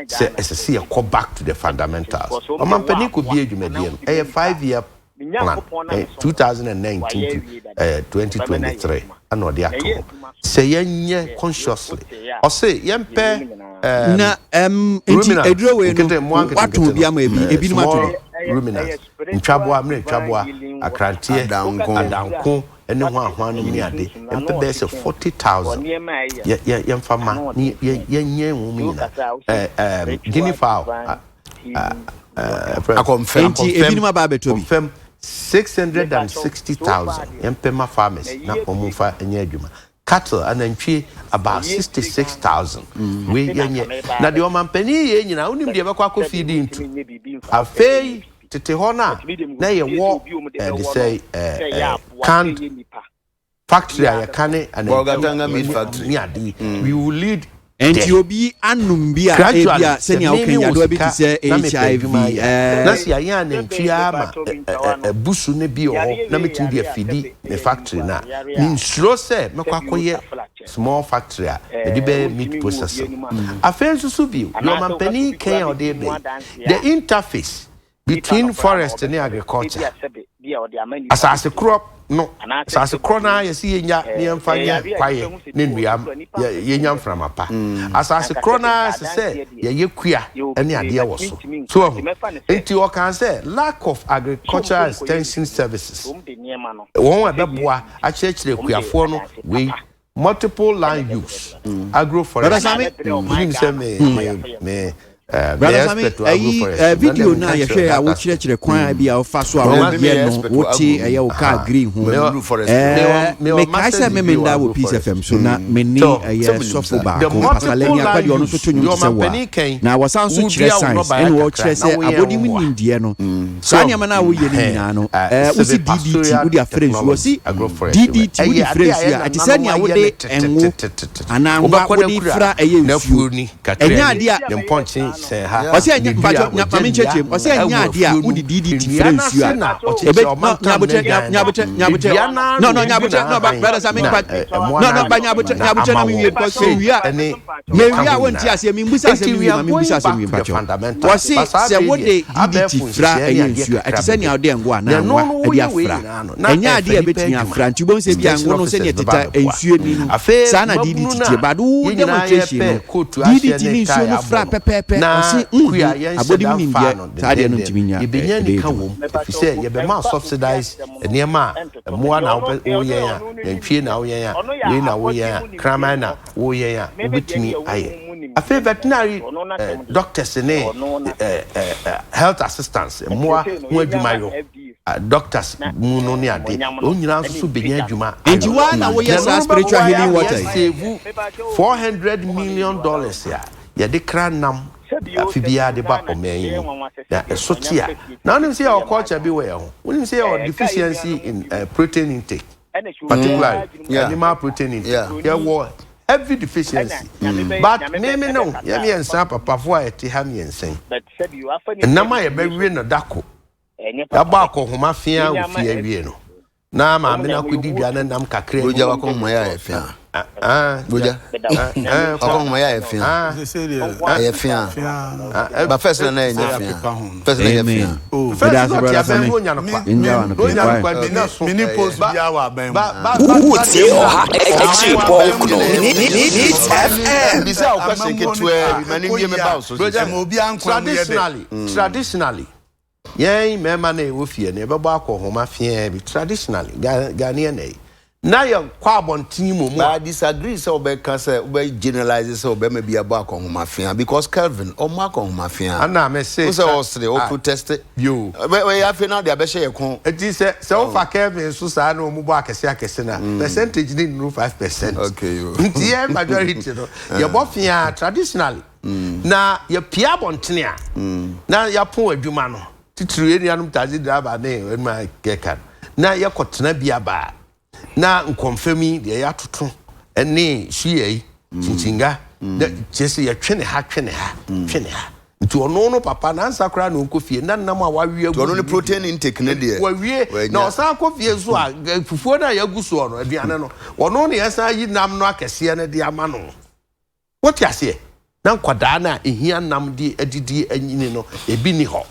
sɛ ɛsɛ sɛ yɛkɔ back to the fundamentals. Ɔmanpanin kɔbie dwumadie no, ɛyɛ five year plan, 2019 to 2023 ɛna ɔde ato hɔ sɛ yɛnyɛ consciously. Ɔse yɛmpɛ um, Na um, nti ruminants, aduro wei no nkete, mmoa wato nketenkete bi no, ama ebi, ebinom ato small bi. ruminants, ntwaboa, mmerɛ ntwaboa, akranteɛ, Adanko. adanko, ne hwanhwan nom ne ade, yɛmpɛ bɛyɛ sɛ 40,000 yɛ yɛ yɛmfa ma ne yɛ yɛnyɛn wɔn nyinaa. Ɛɛ ɛɛm guinea fowl, a a ɛɛ ɛfrɛ Akɔmfɛm. Enti akɔmfɛm, ebinom aba abɛtɔ bi. kɔmfɛm 660,000 yɛmpɛ ma farmers na wɔn mfa nyɛ adwuma. Cattle, anantwie, about 66,000 wei yɛnyɛ. Na deɛ ɔmampanin yɛ nyinaa, wonim deɛ ɛbɛkɔ akɔ feed into. Afei tete hɔ no a na yɛwɔ ɛde sɛ ɛɛ canned factory a yɛka ne Bolgatanga meat anantwie factory. ne ade, we will lead Nti there. obi anom bi a Gradually, ebi a sɛ sɛnea me woka me wɔ yadewa bi te sika sɛ na mepɛ HIV adwuma ayɛ a, na ɛɛ sɛ yɛayɛ anantwie ara ma ɛbu so no bi wɔ hɔ na metumi de afidi me factory no a, mensuro sɛ mɛkɔ akɔyɛ small factory a mede bɛyɛ meat processing. Afei nso so bio, deɛ ɔmampanin kan a ɔde reba yi, the interface between forest ne agriculture, asase korɔ no, asase korɔ no ara yɛsi yɛnya ne yɛmfa nyɛ kwaeɛ ne nnua, yɛnya mframa pa. Asase korɔ no ara ɛsɛ sɛ yɛyɛ kua ne adeɛ wɔ so. So ahu? Nti ɔkaa sɛ lack of agricultural extension services, wɔn a ɛbɛboa akyerɛkyerɛ akuafoɔ no wei, multiple land use, Brother agroforestry. Sami, Wonim sɛ me me me me Brother Sami, expert wɔ ɛyi agroforestry mu, video ɛnna no a meka kyerɛ yɛhwɛ a that aspect. wokyerɛkyerɛ kwan a bi a wofa so a Mewɔ Me woyɛ meyɛ no expert wɔ wote agro mu. ɛyɛ wo kaa aha green ho mewɔ Maduru forestry. mewɔ mewɔ mekae sɛ masters degree wɔ memenda wɔ Peace agroforestry. FM so na mene So ɛyɛ Sɛ menim sɔfo saa. the baako Pastor multiple Lenny land Akwadwo ɔno nso use to nnwom deɛ te sɛ wo a ɔmampanin kan na wɔsan nso kyerɛ wodua wo science nnɔbaeɛ ɛna kakra wɔkyerɛ na sɛ woyɛn wo abɔde mu mmoa. nimdeɛ no So saa nneɛma no a woyɛ no nyinaa no wosi civil DDT pastoral wode afrɛ nsuo technology wɔsi agroforestry wɛ DDT wode ɛyɛ frɛ adeɛ a nsuo yɛn a ɛte sɛ nananom nea ayɛ no wode ɛngo tetetetete anaa nwa wobɛkɔ wode n'akura fra ɛyɛ nsuo n'afuo ni kakra ɛnyɛ ni adeɛ a ne mpɔnkye sɛn ha ɔsɛ ne ɛnyɛ dua mpatsɔ nya wɔgya maame nnua nkyɛnkyɛn mu ɔsɛ ɛnyɛ ɛwɔ adeɛ a afuo no wode DDT nnua frɛ no nsuo ase a na ebe ɔkyekyere no ɔmantam ne nyabotrɛ dan no nyabotrɛ nyabotrɛ dua no ara no na no ɔbubu nyabotrɛ no ba n'ahan brother Sami na mpa ɛmmoa no no no ba awe nyabotrɛ na nyabotrɛ na ama mi wie wɔn because sei mi wie a ɛne mi deɛ ɛka wie a ho wɔn ti nyinaa aseɛ mi mbusa asɛm nti mi we wie are ma mi going mbusa asɛm back wie to the mpatsɔ fundamentals wɔsi but saa sɛ bere deɛ wode DDT abɛɛfo fra nhyehyɛeɛ ne ɛyɛ adeɛ nsuo a ɛte kakra sɛ nea bɛbɛ wode ɛngo na anaa ɛno nwa no ɛde woyɛ wei afra nyinaa no na ɛnyɛ ɛfa adeɛ a nipa ɛbɛtumi adwuma afra nti wobɛhu sɛ bi a extension ngo no officers sɛnea bɛba ɛteta abɛboa nsuo ni no afei saa na mmabunu DDT no teɛ a but wo yɛn nyinaa demonstration yɛpɛ no kootu ahyɛ DDT ne ne nsuo tae no abɔ fra no pɛpɛɛpɛ na ɔse nhu kua yɛnhyɛ abɔde da mu mfaa nimdeɛ no saa adeɛ no dendenden ntumi nya yɛbɛnya ɛbɛyɛ nika adwuma wom ɛfiri sɛ yɛbɛma subsidize nneɛma a mmoa na wopɛ woyɛn a nantwie na woyɛn a wei na woyɛn a kraman na woyɛn a wobɛtumi ayɛ afei veterinary doctors ne health assistants mmoa ho adwumayɔ doctors mu no ne ade wɔn nyinaa nso so bɛnya adwuma nti ayɔ woa na na woyɛ ɛno saa no spiritual bɛboa yɛ healing ama water yi yɛsave $400 million a yɛde kra nam afe biara de ba ɔman yi mu na ɛso te a na wonim sɛ yɛwɔ culture bi wɔ yɛn ho wonim sɛ yɛwɔ deficiency in protein intake particularly animal protein intake yɛwɔ heavy deficiency but me me ne wo yɛ mmiɛnsa papafoɔ a yɛte ha mmiɛnsa yi nnam a yɛbɛwe no dako yɛabɔ akɔhoma fea wɔ fie awie no na maame no akɔdi dwa no nam kakra bi Bogya wakɔhoma yɛ ayɛ fea. Ah, ah, Bogya ah, ah, wakɔhoma yɛ ayɛ fea. ah, Sɛ Ɛyɛ fea. fea Ba first na na ɛnyɛ sɛ fea. apepa ho no. First na ɛnyɛ amen fea. Oh, first meda na ase ɔte brother abɛn Sami no onya no kwa me nnya me wa no na onya no pii kwa why bi na so me ni post ba biara wɔ aban mu. ba ba ba ba Wotie deɛ mu ɔha na akyiri ɔmo pɔnkɔ aban mu no deɛ ne Neat FM. Bisa wo question Amammuo no ketewa bi ma ne ɛkɔ nwie yie mɛba a wo so Brother, sisi. ɛma obiara nkwa mu yɛ dɛ. traditionally traditionally Yɛn mmarima no a yɛwɔ fie no, yɛbɛbɔ akɔnhoma feaa bi, traditionally, Ghanaian ayi. Na yɛkɔ abɔnten mmom a. But I disagree sɛ wobɛka sɛ wobɛ generalize sɛ ɔbarima bi abɔ akɔnhoma feaa because Kelvin ɔmmɔ akɔnhoma feaa. Ɛna me se Wo sɛ ɔsere, ah, ɔproteste. Yoo. Wei afei na wode abɛhyɛ yɛn kɔn. Nti sɛ sɛ wofa Kelvin nso saa na wɔn bɔ akɛse akɛse no a, percentage no nnuru 5%. Okay, yoo. Nti yɛn majority no, yɛbɔ feaa traditionally. Na yɛpue abɔntene a, na yɛapɔn adwuma no, titiriw yɛn nuanom taxi driver ne wɔn a kɛka no, na yɛkɔtena bi aba a, na nkɔmfam yi deɛ yɛatoto ne suya yi, kyinkyinnga, na kyerɛ sɛ yɛtwe ne ha, twe ne ha, twe ne ha. Nti ɔno no papa, nansa koraa na ɔnkɔ fie, na nam a wawe agu Nti ɔno ne ne mu protein intake no deɛ, wawie, na wanya. ɔsan kɔ fie nso a, fufuo no a yɛagu soɔ no, aduane no, ɔno na yɛsan ayi nam no akɛseɛ no de ama no. Wote aseɛ? Na nkwadaa no a ɛhia nam de adidi anyini no, ebi nni hɔ.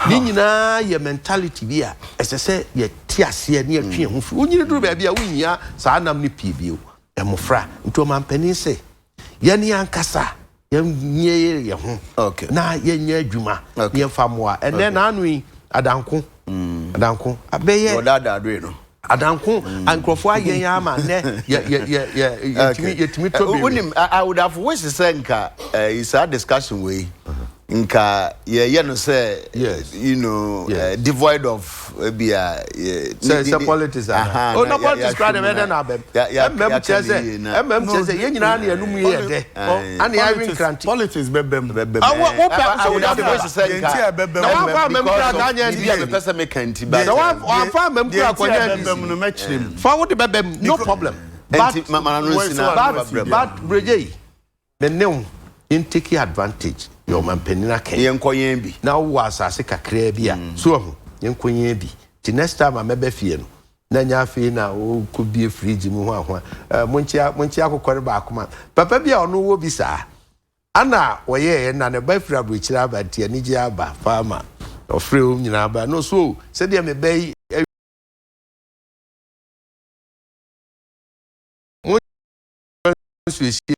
Ne nyinaa yɛ mentality bi a ɛsɛ sɛ yɛte aseɛ na yɛtwe yɛn ho firi. Wonyini duru baabi a wonhia saa nam no pii bio. Mmofra. Nti ɔmampanin se, yɛn ankasa yɛnyere yɛn ho na yɛnyɛ adwuma na yɛmfa mmoa. Ɛnnɛ n'ano yi, Adanko, Adanko, abɛyɛ. Wɔdaadaa doe no. Adanko, nkurɔfoɔ ayɛ yɛn ama nnɛ yɛ yɛ yɛ yɛ yɛtumi yɛtumi tɔ biribi. Wonim, I would have wished sɛ nka eh, saa discussion wei nka yɛyɛ no sɛ Yes. you know Yes. devoid of ebi a Sɛ sɛ politics ana. Oh, na politics koraa deɛ ɛbɛyɛ dɛn na abam? Ɛmmam kyerɛ sɛ ɛmmam kyerɛ sɛ yɛn nyinaa ne yɛn mu yɛ dɛ. Ana yɛawe nkrante. Politics bɛbam. Bɛbam. Ah, wo wo pɛ I sɛ would have wode wished aba. sɛ Deɛ nka nti a ɛbɛbam Na no wamfa ammam koraa because nka of anyɛ biribi a NDC. mepɛ sɛ meka nti but Sɛ wamfa ammam Deɛ koraa nti a kɔnyɛ ɛbɛbam NDC. no mɛkyerɛ mu. Fa wode bɛbam, no problem. But nti ma ma no nsi na but fa brɛ mu. but Bregyei, me ne wo yɛn take advantage deɛ ɔmanpanin aka yi. Yɛnkɔ yɛn bi. Na wowɔ asase kakraa bi a, so wahu, yɛnkɔ yɛn bi. Nti next time a mɛba fie no, na nyɛ afei na wokɔbue fridge mu hoahoa. Eh, monkyea, monkyea akokɔ no baako ma. Papa bi a ɔno wɔ bi saa, ana wɔyɛeɛ na ne ba firi aburokyire aba nti anigyeɛ aba paa ma ɔfrɛɛ wɔn nyinaa baa na ɔso o, sɛdeɛ me ba yi mo nsuohyie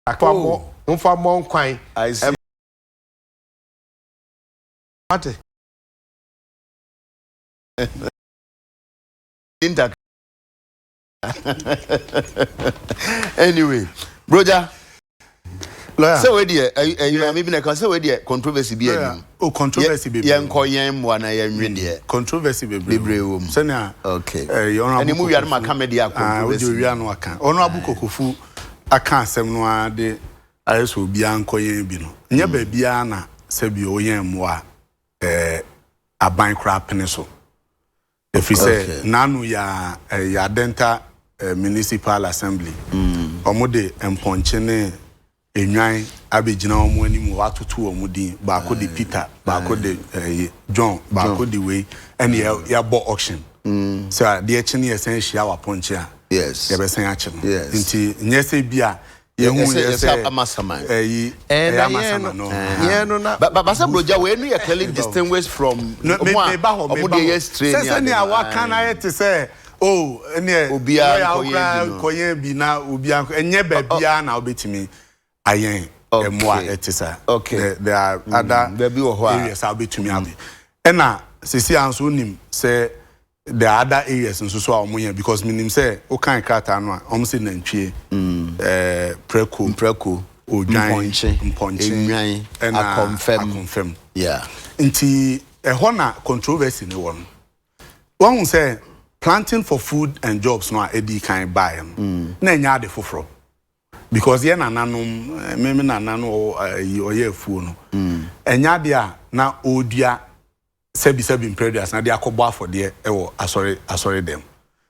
fa mmɔ momfa mmɔ nkwan. I see. Wate? Inter anyway, broja. Lawyer. Sɛ wei deɛ ɛyi maame bi na ɛka sɛ wei deɛ controversy bi anim. O controversy bebree. Yɛn kɔ yɛn mmoa na yɛn nwe deɛ. Controversy bebree. Bebree wɔ mu. Sɛnea. Okay. Ɛyi ɔno Ɛni mu wia no ma ka mi deɛ a controversy. Ah, o de wia no aka. Ɔno abu kokofu aka asɛm no ara de ayɛ sɛ obiara nkɔ yɛn bi no. Nyɛ baabiara na sɛbi ɔyɛn mmoa ɛɛ aban koraa pene so. Ɛfiri sɛ n'ano yɛ a ɛyɛ Adenta Municipal Assembly. Wɔde mpɔnkye ne nnwan abɛgyina wɔn anim hɔ atoto wɔn din. Baako de Peter, baako de John, baako de wei, ɛne yɛabɔ auction. Sɛ adeɛ kye ne yɛsan hyia wɔ apɔnkye a, yɛbɛsan akye no. Nti nyɛ sɛ bi a Yɛhu Yɛsɛ yɛ yɛsɛ sɛ amasaman. ɛyi Ɛɛ ɛyɛ na yɛn amasaman no no. yɛn no na. Ba ba basa brogya wei no yɛ clearly distinguished from No, me ɔmo a meba hɔ ɔmo meba deɛ hɔ. yɛ stray Sɛ ne ade sɛnea no. waka no Ae. ayɛ te sɛ oh ɛneɛ Obiara lɔya nkɔyɛn wo bi koraa no. kɔyɛn bi na obiara nkɔ ɛnyɛ baabiara na wobɛtumi ayɛn mmoa Okay. ɛte saa. Okay. There, there are other Baabi wɔ hɔ a. areas a wobɛtumi abɛ. Ɛna seesei ara nso wonim sɛ There are other areas nso so a wɔn yɛ because menim sɛ wokan krataa no a wɔn se nantwie, ɛɛ prɛko, Mprako, odwan, mpɔnkye, mpɔnkye, nnwan, ɛna akɔmfɛm. akɔmfɛm. Yeah. Nti ɛhɔ na controversy no wɔ no. Wahu sɛ planting for food and jobs no a ɛdii kan baeɛ no, na ɛnyɛ ade foforɔ. Because yɛ nananom, me me nana no ɔwɔ ɛyi ɔyɛ afuo no, ɛnyɛ adeɛ a na ɔredua sɛbisɛbi mprɛ aduasa de akɔbɔ afɔdeɛ wɔ asɔre asɔre dɛm.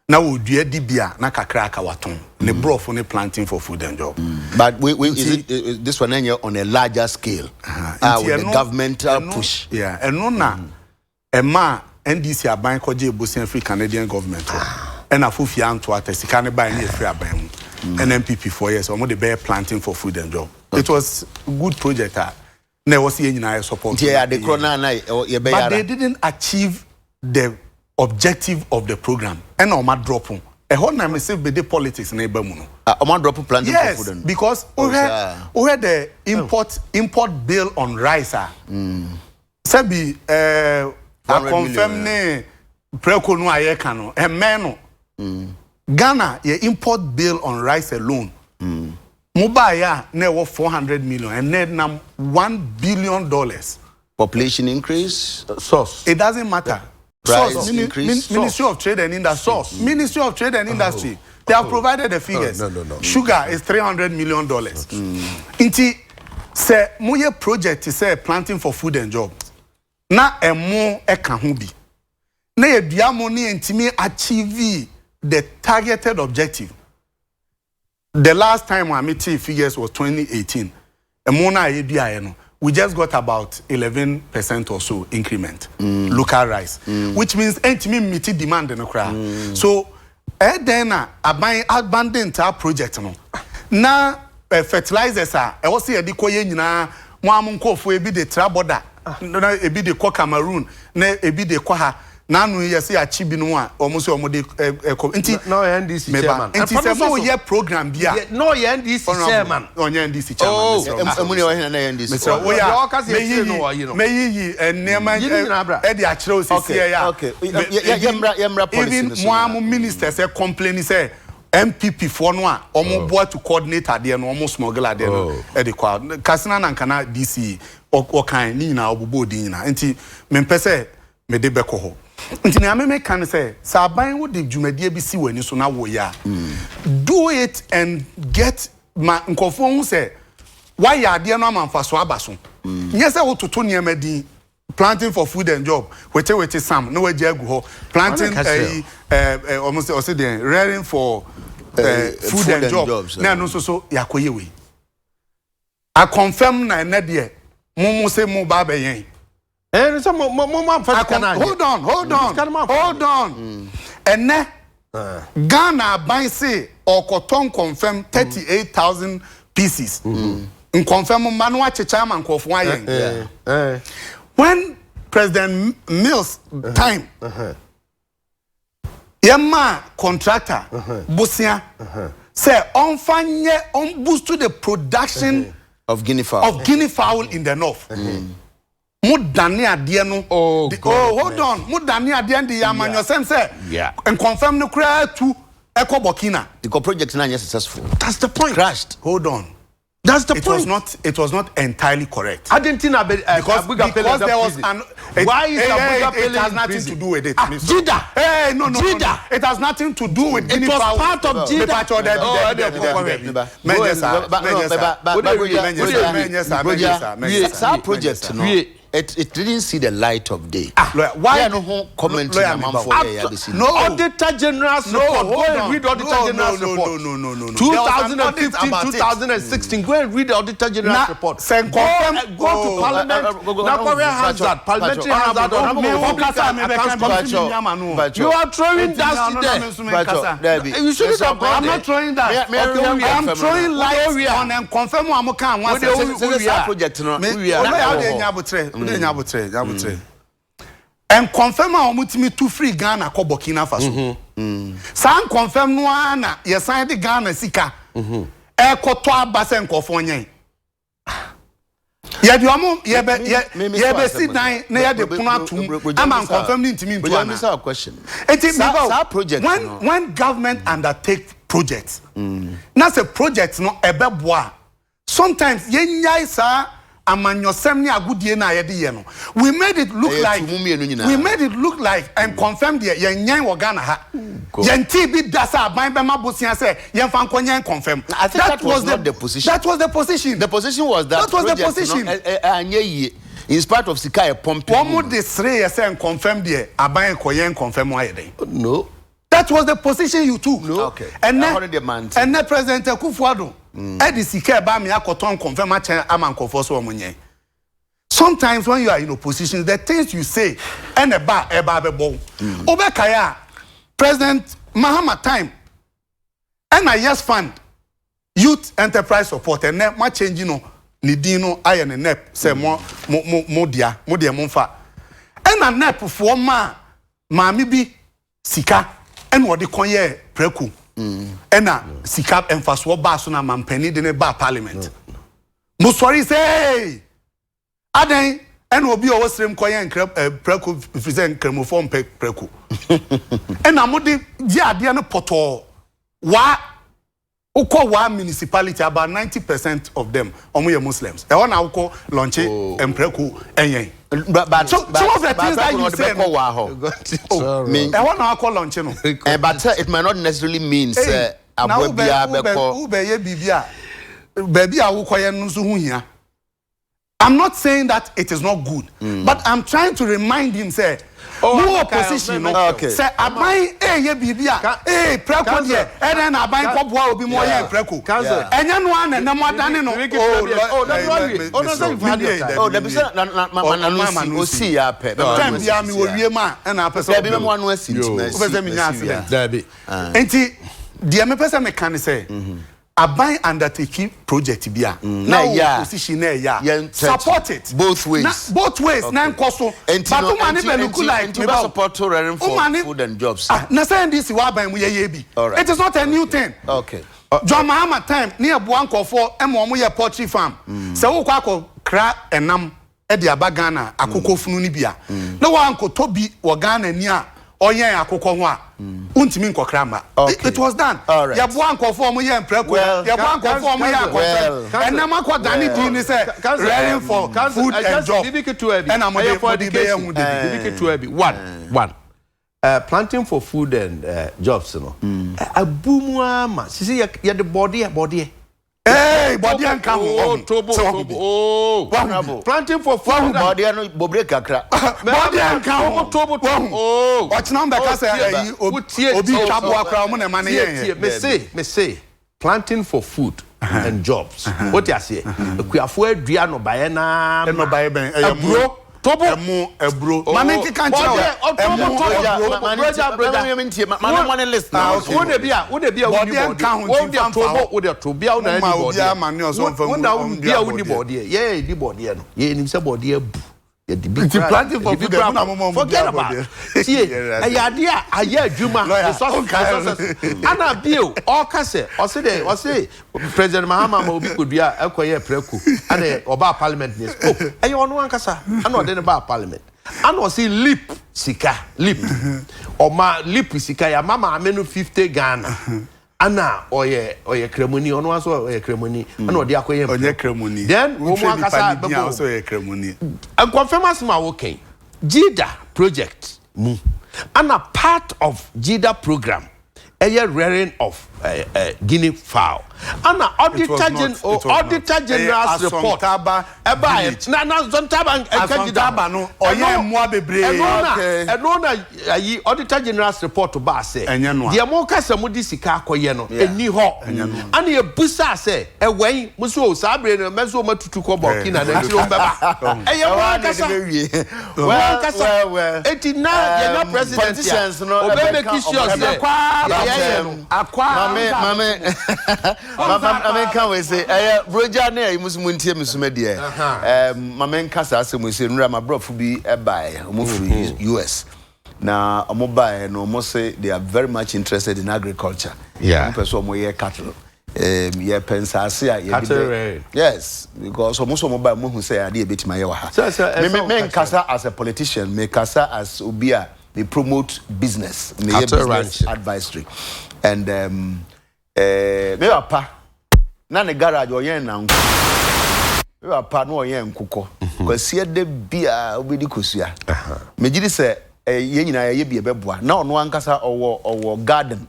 Na wɔdua di bi a na kakra aka watɔn. Ne borɔfo ne planting for food and job. But wait, wait, is it is this one ɛnyɛ on a larger scale? Ah, Nti with the ɛno governmental ɛno push. yeah, ɛno na ɛmaa NDC aban kɔgyee bosea firi Canadian government hɔ. Ɛna Fofie anto ata sika no baeɛ ne ɛfiri aban mu. Ɛna NPP foɔ yɛɛ sɛ wɔn de bɛyɛ planting for food and job. It was good project a na ɛwɔ sɛ yɛn nyinaa yɛ support. Nti ɛyɛ ade korɔ na na yɛbɛyɛ But ara. they didn't achieve the objective of the program. Ɛna wɔn adrɔpo. Ɛhɔ na mese mede politics no reba mu no. Ah, ɔmo adrɔpo planting for Yes, food no. because Oh, wohwɛ saa. wohwɛ the import import bill on rice a, sɛbi ɛɛ 400 akɔnfɛm million, ne prɛko no a yɛka no, ɛmmɛn no. Ghana yɛ import bill on rice alone, mo baeɛ a na ɛwɔ 400 million, ɛnnɛ nam $1 billion. Population increase. Source. It doesn't matter. Price Source, mini, increase. Ministry of Trade and Industry. Source. Ministry of Trade and Industry. They have provided the figures. Oh, no, no, no. Sugar is $300 million. Nti sɛ moyɛ project te sɛ planting for food and job na ɛmo ɛka ho bi na yɛdua mo ne yɛntumi achieve the targeted objective. The last time I met figures was 2018. Ɛmo no a yɛduaeɛ no, we just got about 11% or so increment local rice, which means ɛntumi meet demand no koraa. So ɛdɛn na aban abandon saa project no na fertilizers a ɛwɔ sɛ yɛde kɔ yɛ nyinaa, mo a mo nkɔɔfoɔ ebi de tra border na ebi de kɔ Cameroon na ebi de kɔ ha n'anu yɛ sɛ yɛakyi binom a wɔn nso wɔn de ɛkɔ nti Na ɔyɛ NDC meba chairman. nti Ɛfa sɛ no so mo so. yɛ program bi a Na ɔyɛ NDC chairman. Ɔnyɛ NDC chairman. Oh. Mesrɛ wo. Ɛmu ni ɔhene na yɛ NDC. Mesrɛ wo, Deɛ woyɛ ɔka sɛ yɛkyerɛ no wɔ yi no. mɛyiyi nneɛma Yi ne nyinaa bra. ɛde akyerɛ wo sisi Okay, yɛ a okay. Yɛmmra policy even no so mo a na. mo ministers ɛ complain sɛ NPP foɔ no a wɔn boa to coordinate adeɛ no, wɔn smuggle adeɛ no ɛde kɔ a Kasina na nkana DC ɔkan ne nyinaa, ɔbobɔ odi nyinaa, nti mempɛ sɛ mede bɛkɔ hɔ. Nti nea meme ka ne sɛ sɛ aban wo de dwumadie bi si w'ani so na woyɛ a, do it and get ma nkɔfoɔ hu sɛ wayɛ adeɛ no ama mfaso aba so. Nyɛ sɛ wototo nneɛma din, planting for food and job, wetewete sam na wagya agu hɔ, planting Ɔne kasa. ɛyi ɛɛ ɛ ɔmo sɛ ɔsɛ deɛ rearing for food and job jobs, na ɛno nso so yɛakɔyɛ wei akɔnfɛm na ɛnɛ deɛ mo sɛ mo ba abɛyɛn. Ɛn sɛ mo amfa sika no anyɛ. Hold on, hold on, Sika no mo amfa. Hold on. Ɛnɛ Ghana aban se ɔkɔtɔ nkɔnfɛm 38,000 pieces, nkɔnfɛm mma no akyekyɛ ama nkɔfoɔ ayɛn. When President Mills time, yɛma contractor bosia sɛ ɔnfa nyɛ ɔn boost the production of guinea fowl. Of guinea fowl in the north. Mo dane adeɛ no. Oh, God. Oh, hold on, mo dane adeɛ no de yɛ amanyɔsɛm sɛ Yeah. nkɔnfɛm no koraa tu ɛkɔ Burkina. Because project na nyɛ successful. That's the point. Crashed. Hold on. That's the It point. was not entirely correct. Argentina be, Because, Abuga Pele because is there was prison. an it, Why is eh, Abuga eh, Pele it has in nothing prison? to do with it. Ah, Mr. Jida. Hey, no, Jida. no. It has nothing to do with It guinea was fowl. part of Jida. Mepacho, Debi, Oh, Debi, Debi, Debi, Debi, Debi. Debi. Menye sa, menye sa. Menye sa, menye sa, menye sa. Saa project no, Wie. it didn't see the light of day. Lawyer, why? Yeah, no ho comment Lawyer, na Meba. manfoɔ yɛ yɛ abɛsi. No. Auditor General's No, report. Go hold and on. read Auditor No, General's no, no, report. no, no, no, no. There was an audit 2015, about it. 2016. Go and read the Auditor General's Na- report. sɛ Go, go to Oh. Parliament. Go, Na Korea Hansard, Parliamentary Hansard on Me wo public kasa me bɛka accounts bi committee. mi nyama no. Pacho. You are throwing Enti dust no, no, there. no, me Pacho, nkasa. Debi. You shouldn't have gone I'm there. not throwing that. Me- Okay, me- I'm me- throwing light We on and confirm wa mo kan ho We asɛm. Sɛ saa project no, Me we are- ɔno yɛ ɔde nya abotrɛ, ɔde nya abotrɛ, nya abotrɛ. Nkɔnfɛm a wɔn tumi tu firi Ghana kɔ Burkina Faso. Saa nkɔnfɛm no ara na yɛsan de Ghana sika ɛkɔtɔ aba sɛ nkɔfoɔ nyɛn. Yɛde ɔmo yɛbɛ yɛ yɛbɛsi dan na yɛde pono atum ama nkɔnfɛm ne ntumi ntu ana. Ana. Question. Eti Saa meba o, saa project when no. when government undertake project na sɛ project no ɛbɛboa a, sometimes yɛnyae saa amanyɔsɛm ne agodie no a yɛde yɛ no. We made it look Ɛyɛ like tumu mmienu nyinaa. we made it look like and confirm deɛ yɛnyɛn wɔ Ghana ha, yɛn ti bi da sɛ aban bɛma bosia sɛ yɛnfa nkɔ nyɛn confirm. I think that was not the position. That was the position. The position was that That was the project position. no, anyɛ yie in spite of sika yɛ pumping. Wɔn mo de sere yɛ sɛ confirm deɛ aban kɔ yɛn confirm ayɛ dɛn. No. That was the position you took. No. Okay. Ɛhɔ no deɛ mante. Ɛnɛ President Akufo-Addo ɛde sika ɛba mi akɔtɔn confirm akyɛn ama nkɔfoɔ so wɔn nyɛ. Sometimes when you are in opposition, the things you say ɛna ɛba ɛba abɛbɔ wo. Obɛkae a, President Mahama time ɛna Yes Fund, Youth Enterprise Support, ɛnɛ mo change no ne din no ayɛ ne NEIP sɛ mo dea mo deɛ mo nfa, ɛna NEIP foɔ maa maame bi sika. Ɛna ɔde kɔ yɛɛ prɛko ɛna sika mfasoɔ baa so na mampanin de ne baa parliament. Mo sɔre sɛ ee adɛn ɛna obi a ɔwɔ serem kɔ yɛ nkrɛ ɛ prɛko firi sɛ nkramofoɔ mpɛ prɛko. Ɛna mo de yɛ adeɛ no pɔtɔɔ waa. Wokɔ waa municipality about 90% of them ɔmo yɛ Muslims. Ɛhɔ na wokɔ launche mprako ɛnyɛn. But So some of the things that you say no. Waa hɔ. Oh, ɛhɔ na wakɔ launche no. Eh, but sɛ it might not necessarily mean sɛ aboa biara bɛkɔ. Wobɛyɛ biribi a baabi a wokɔyɛ no nso ho hia. I'm not saying that it is not good, but I'm trying to remind him sɛ Oh, mo wɔ okay, position no okay. sɛ aban ɛyɛ biribi a ee prɛko deɛ ɛdɛn na aban kɔboa obi mu ɔyɛ prɛko Council. ɛnyɛ no a na ɛnam adane no. Oh, no, no, Oh, dabi sɛ na na ma ma nanu si osi ya pɛ. Time biara mi wɔ wiem a ɛna apɛ sɛ Dabi mɛmo ano asi nti mɛ si. Wopɛ sɛ menya accident. Dabi. Nti deɛ mepɛ sɛ meka ne sɛ aban undertake project bi a Na na ɛyɛ wɔ a, position na ɛyɛ a yɛn support it both ways. na both ways na nkɔ so Enti but no woma ne enti bɛ look enti like enti wobɛ support rearing for Woma ne- food and jobs. Ah, na sɛ NDC wɔ aban mu yɛyɛ bi. All right. It is not a new thing. Okay. John Mahama time ne ɛboa nkɔfoɔ ɛma wɔn yɛ poultry farm. Sɛ wokɔ akɔ kra ɛnam ɛde aba Ghana akokɔ funu no bi a na wankɔtɔ bi wɔ Ghana ni a ɔyɛn akokɔ ho a wontumi nkɔkra mma. Okay. It was done. All right. Yɛboa nkɔfoɔ ɔmo yɛ mprako. Well, Yɛboa nkɔfoɔ ɔmo yɛ well, akɔfɛm. Ɛnam akɔ dane din ne sɛ rearing for food and job. Bibi ketewa bi. Ɛna mo de Ɛyɛ for mo de bɛyɛ education. ho de bi. Bibi ketewa bi. One. One. Planting for food and jobs no. Abu mu ama. Sisi yɛ yɛde bɔdeɛ bɔdeɛ. Ee, bɔdeɛ nka ho Oh, ɔho. tobo Sɛ wahu bi. tobo. Oh. Wahu bi. Planting for food. Bɔdeɛ no bobire kakra. Bɔdeɛ nka ho. Tobo tobo. Wahu. Oh. Ɔkyena mbɛka sɛ Oh, tie. ɛyi obi Wotie. obi Oh, twa oh, boa koraa ɔmo na ɛma ne Tie yɛn tie. yɛ. Me se me se planting for food and jobs. Wote aseɛ. Akuafoɔ adua nnɔbaeɛ naa ma. Nnɔbaeɛ bɛn? Ɛyɛ mo. Aburo. Tobo. Ɛmo ɛburo. Maame nkeka nkyerɛ wo. Ɛmo ɛburo. Ah, okay. Wo de bi a wo de bi a wonni Bɔdeɛ nka ho bɔdeɛ. Wo nti de mfa mfa tobo hɔ. wo de to bia wo na Mo ɛni ma obiara bɔdeɛ. ma ne ɔsɛ ɔmfa Wo ngu- na wo ɔndua bia wonni bɔdeɛ. bɔdeɛ. Yɛ yɛ di bɔdeɛ no. Yɛ nim sɛ bɔdeɛ abu. Yɛde bi Nti kura- planting for yɛde bi food, kura- ɛmu na mo ma ɔmo Forget dua about. bɔdeɛ. Tie ɛyɛ adeɛ a ayɛ adwuma. Lawyer, Resources- ɔnkae. resources. Ana bio ɔka sɛ ɔse dɛ ɔse President Mahama ma obi kodua ɛkɔyɛ prɛko ana ɔbaa parliament ne oh ɛyɛ ɔno ankasa ana ɔde ne baa parliament ana ɔse lip sika lip ɔma lip sika yɛ ama maame no 50 Ghana ana ɔyɛ ɔyɛ kramoni ɔno nso ɔyɛ kramoni ana ɔde akɔyɛ Ɔnyɛ kramoni. Then wɔn mu Wohwɛ nipa ankasa ne din a bɛbɔ ɔsɛ ɔyɛ kramoni. Nkɔmfɛm asɛm a wɔkɛn GYEEDA project mu ana part of GYEEDA program ɛyɛ rearing of guinea fowl ana It was auditor not. gen It was not. auditor Ɛyɛ general's report Asontaba ɛbaa village. na na Asontaba ɛka GYEEDA Asontaba no, ɔyɛ mmoa bebree. Ɛno na Okay. ɛno na ayi auditor general's report baa sɛ Ɛnyɛ no a. deɛ mo kasa mo de sika akɔyɛ no ɛni hɔ ana yɛbusa sɛ ɛwɛn mo so o saa bere no mɛ so o ma tutu kɔ Burkina na akyire o bɛba ɛyɛ mo ankasa Well, mo ankasa well, well. eti na yɛnya president Politicians a no ɔbɛ ɛbɛka make sure ɔmo- sɛ Ɛbɛkɔ yɛyɛ no Akwa. Mame mame mame nka wei se ɛyɛ brogya ne ɛyi musu mu ntie mi suma deɛ mame nka saa asɛm wei se nnura ma borɔfo bi ɛbaeɛ ɔmo firi US na ɔmo baeɛ no ɔmo se they are very much interested in agriculture. Ɔmo pɛ sɛ ɔmo yɛ cattle yɛpɛ nsaase a yɛde Cattle bɛ rearing. Yes, because ɔmo sɛ ɔmo baeɛ ɔmo hu sɛ adeɛ ebetumi ayɛ wɔ ha. Sɛ, Me ɛsɛ me wo me ka nkasa as a politician, me kasa as obi a me promote business, me yɛ Cattle business ranching. advisory and me papa na ne garage ɔyɛn nanko, me papa na ɔyɛn nkokɔ kwasia de bia obedi kosua. Megye di sɛ yɛn nyinaa yɛyɛ bi ɛbɛboa na ɔno ankasa ɔwɔ garden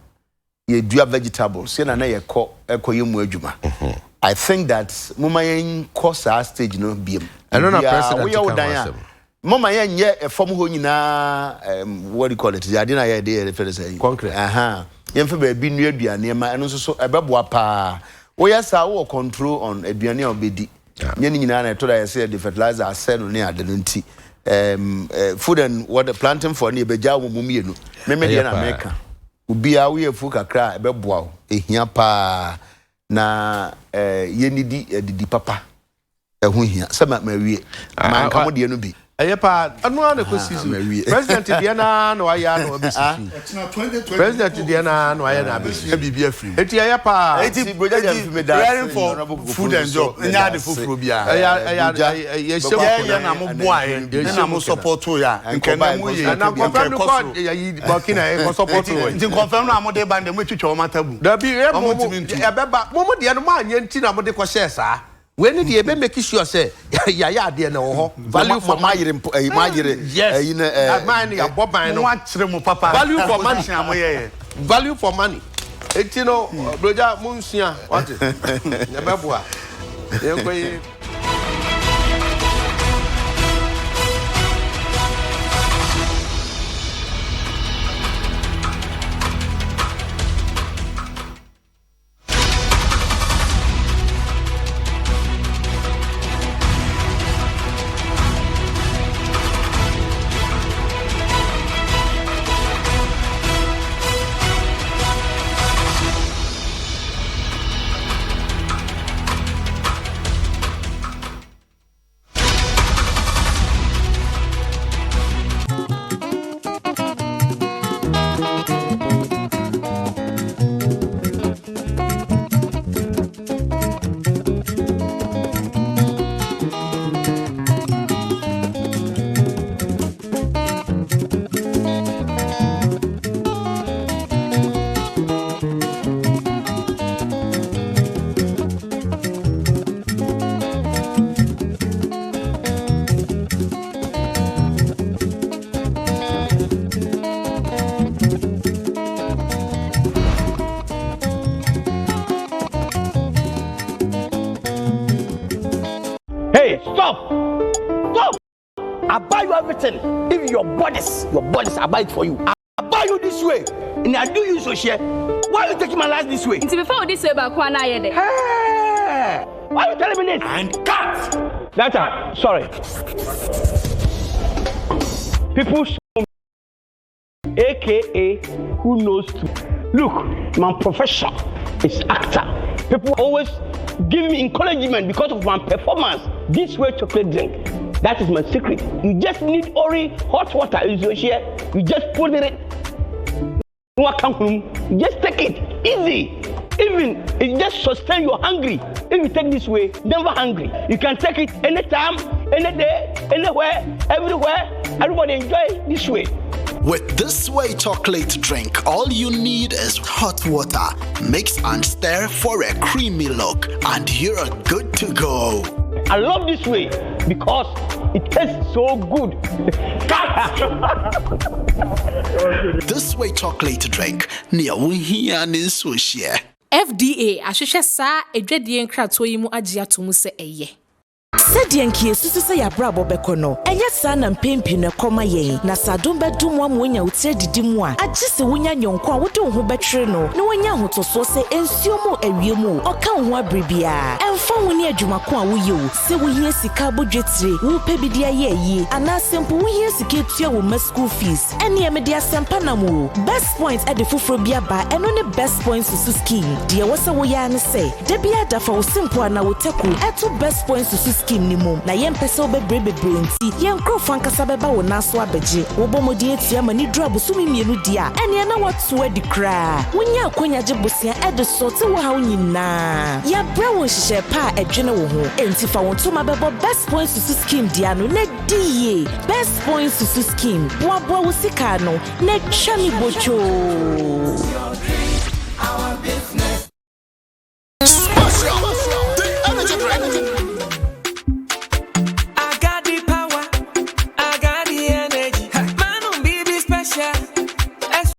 yɛdua vegetables yɛn na na yɛkɔ ɛkɔ yɛ mu adwuma. I think that moma yɛn kɔ saa stage no biem. Ɛno na Obiara, president woyɛ wo ka ho dan a asɛm. Moma yɛn nyɛ ɛfam hɔ nyinaa what do you call it, ade na yɛde yɛde fɛ sɛ Concrete. Aha, yɛmfa baabi nnua aduane nneɛma ɛno nso so ɛbɛboa paa. Woyɛ saa wowɔ control on aduane a wobɛdi. Nyɛ ne nyinaa na ɛtɔ da yɛsɛ yɛde fertilizer asɛ no ne ade no nti food and what the planting for ne yɛbɛgya wɔ mu mmienu. Meme deɛ Ɛyɛ na paa. meka obiara woyɛ afuo kakra a ɛbɛboa wo ɛhia paa na yɛnidi adidi papa ɛho hia sɛ mawie manka mo deɛ no bi. Ɛyɛ paa, ɛno ara na ɛkɔsi so. President deɛ no ara na wayɛ ara na wabɛsi so yi. President deɛ no ara na wayɛ na abɛsi so. Eti ɛyɛ paa. Eti preparing for food and job nyɛ ade foforɔ biara. Ɛyɛ ɛyɛ yɛhyɛ mu kena. Yɛyɛ na mo boa yɛ ɛna mo support yɛ a nkɛ na mo yɛ na nkɔfɛm no kɔ yɛyi Burkina yɛ kɔ support wɔ. Nti nkɔfɛm no a mo de ba no deɛ mo atwitwa wɔn atabu. Dabi yɛ mo mo ɛbɛba mo mo deɛ no mo anyɛ nti na mo de kɔ hyɛɛ saa. Wei ne deɛ yɛbɛ make sure sɛ yɛayɛ adeɛ no ɛwɔ hɔ value for money. Moayere mpo ɛyi moayere yes ɛyi no ɛɛ. Man no yɛabɔ ban no. Mo akyerɛ mo papa. Value for money. Position a mo yɛyɛ. Value for money. Eti no brogya mo nsua wate ɛbɛboa yɛn kɔ yi. Hey, stop! Stop! I buy you everything. If your bodies, your bodies, I buy it for you. I buy you this way. And I do you so share. Why are you taking my life this way? Nti mefa wo this way baako a na ayɛ dɛ. Hey! Why are you telling me this? And cut! That sorry. People aka who knows to look my profession is actor people always give me encouragement because of my performance this way chocolate drink that is my secret you just need only hot water you share you just put it you just take it easy even it just sustain you hungry if you take this way never hungry you can take it anytime any day anywhere everywhere everybody enjoy this way With this way chocolate drink, all you need is hot water. Mix and stir for a creamy look, and you're good to go. I love this way because it tastes so good. This way chocolate drink, nea wohia ne nsuo hyeɛ. FDA ahwehwɛ saa adwadie nkratoɔ yi mu agye ato mu sɛ ɛyɛ. Sɛdeɛ anka yɛsusu sɛ yɛn abrabɔ bɛkɔ no, ɛnyɛ saa na mpɛn pii no ɛkɔ ma yɛn. Na sɛ adom bɛdom wo ama woanya wo ti adidi mu a, agye sɛ wunya yɔnko a wode wo ho bɛtwere no na wanya ahotɔsoɔ sɛ nsuo mu o, awia mu o, ɔka wo ho abere biara. Ɛmfa ho ne adwuma ko a woyɛ o, sɛ wohia sika abɔ dwetire, worepɛ bi de ayɛ ayie, anaasɛ mpo wohia sika atua wo mma school fees, ɛnneɛ mede asɛmpa nam o. Best Point de foforɔ bi aba, ɛno ne Best Point Susu Scheme. Deɛ ɛwɔ sɛ woyɛ ara ne sɛ, Da biara da fa wo simpo anaa wo taku to Best Point Susu Scheme no mu, na yɛmpɛ sɛ wobɛbrɛ bebree nti, yɛn nkurɔfo ankasa bɛba wo nan so abɛgye. Wobɔ mmɔden atua ma no duru abosome mmienu deɛ a, ɛnneɛ na woato adi koraa. Wonya akwanya gye bosea de sɔte wo haw nyinaa. Yɛabrɛ wo nhyehyɛe pa a ɛdwene wo ho, enti fa wo ntoma bɛbɔ Best Point Susu Scheme dea no na di yie. Best Point Susu Scheme, boaboa wo sika ano na twa ne botwoo. Special, the energy drink.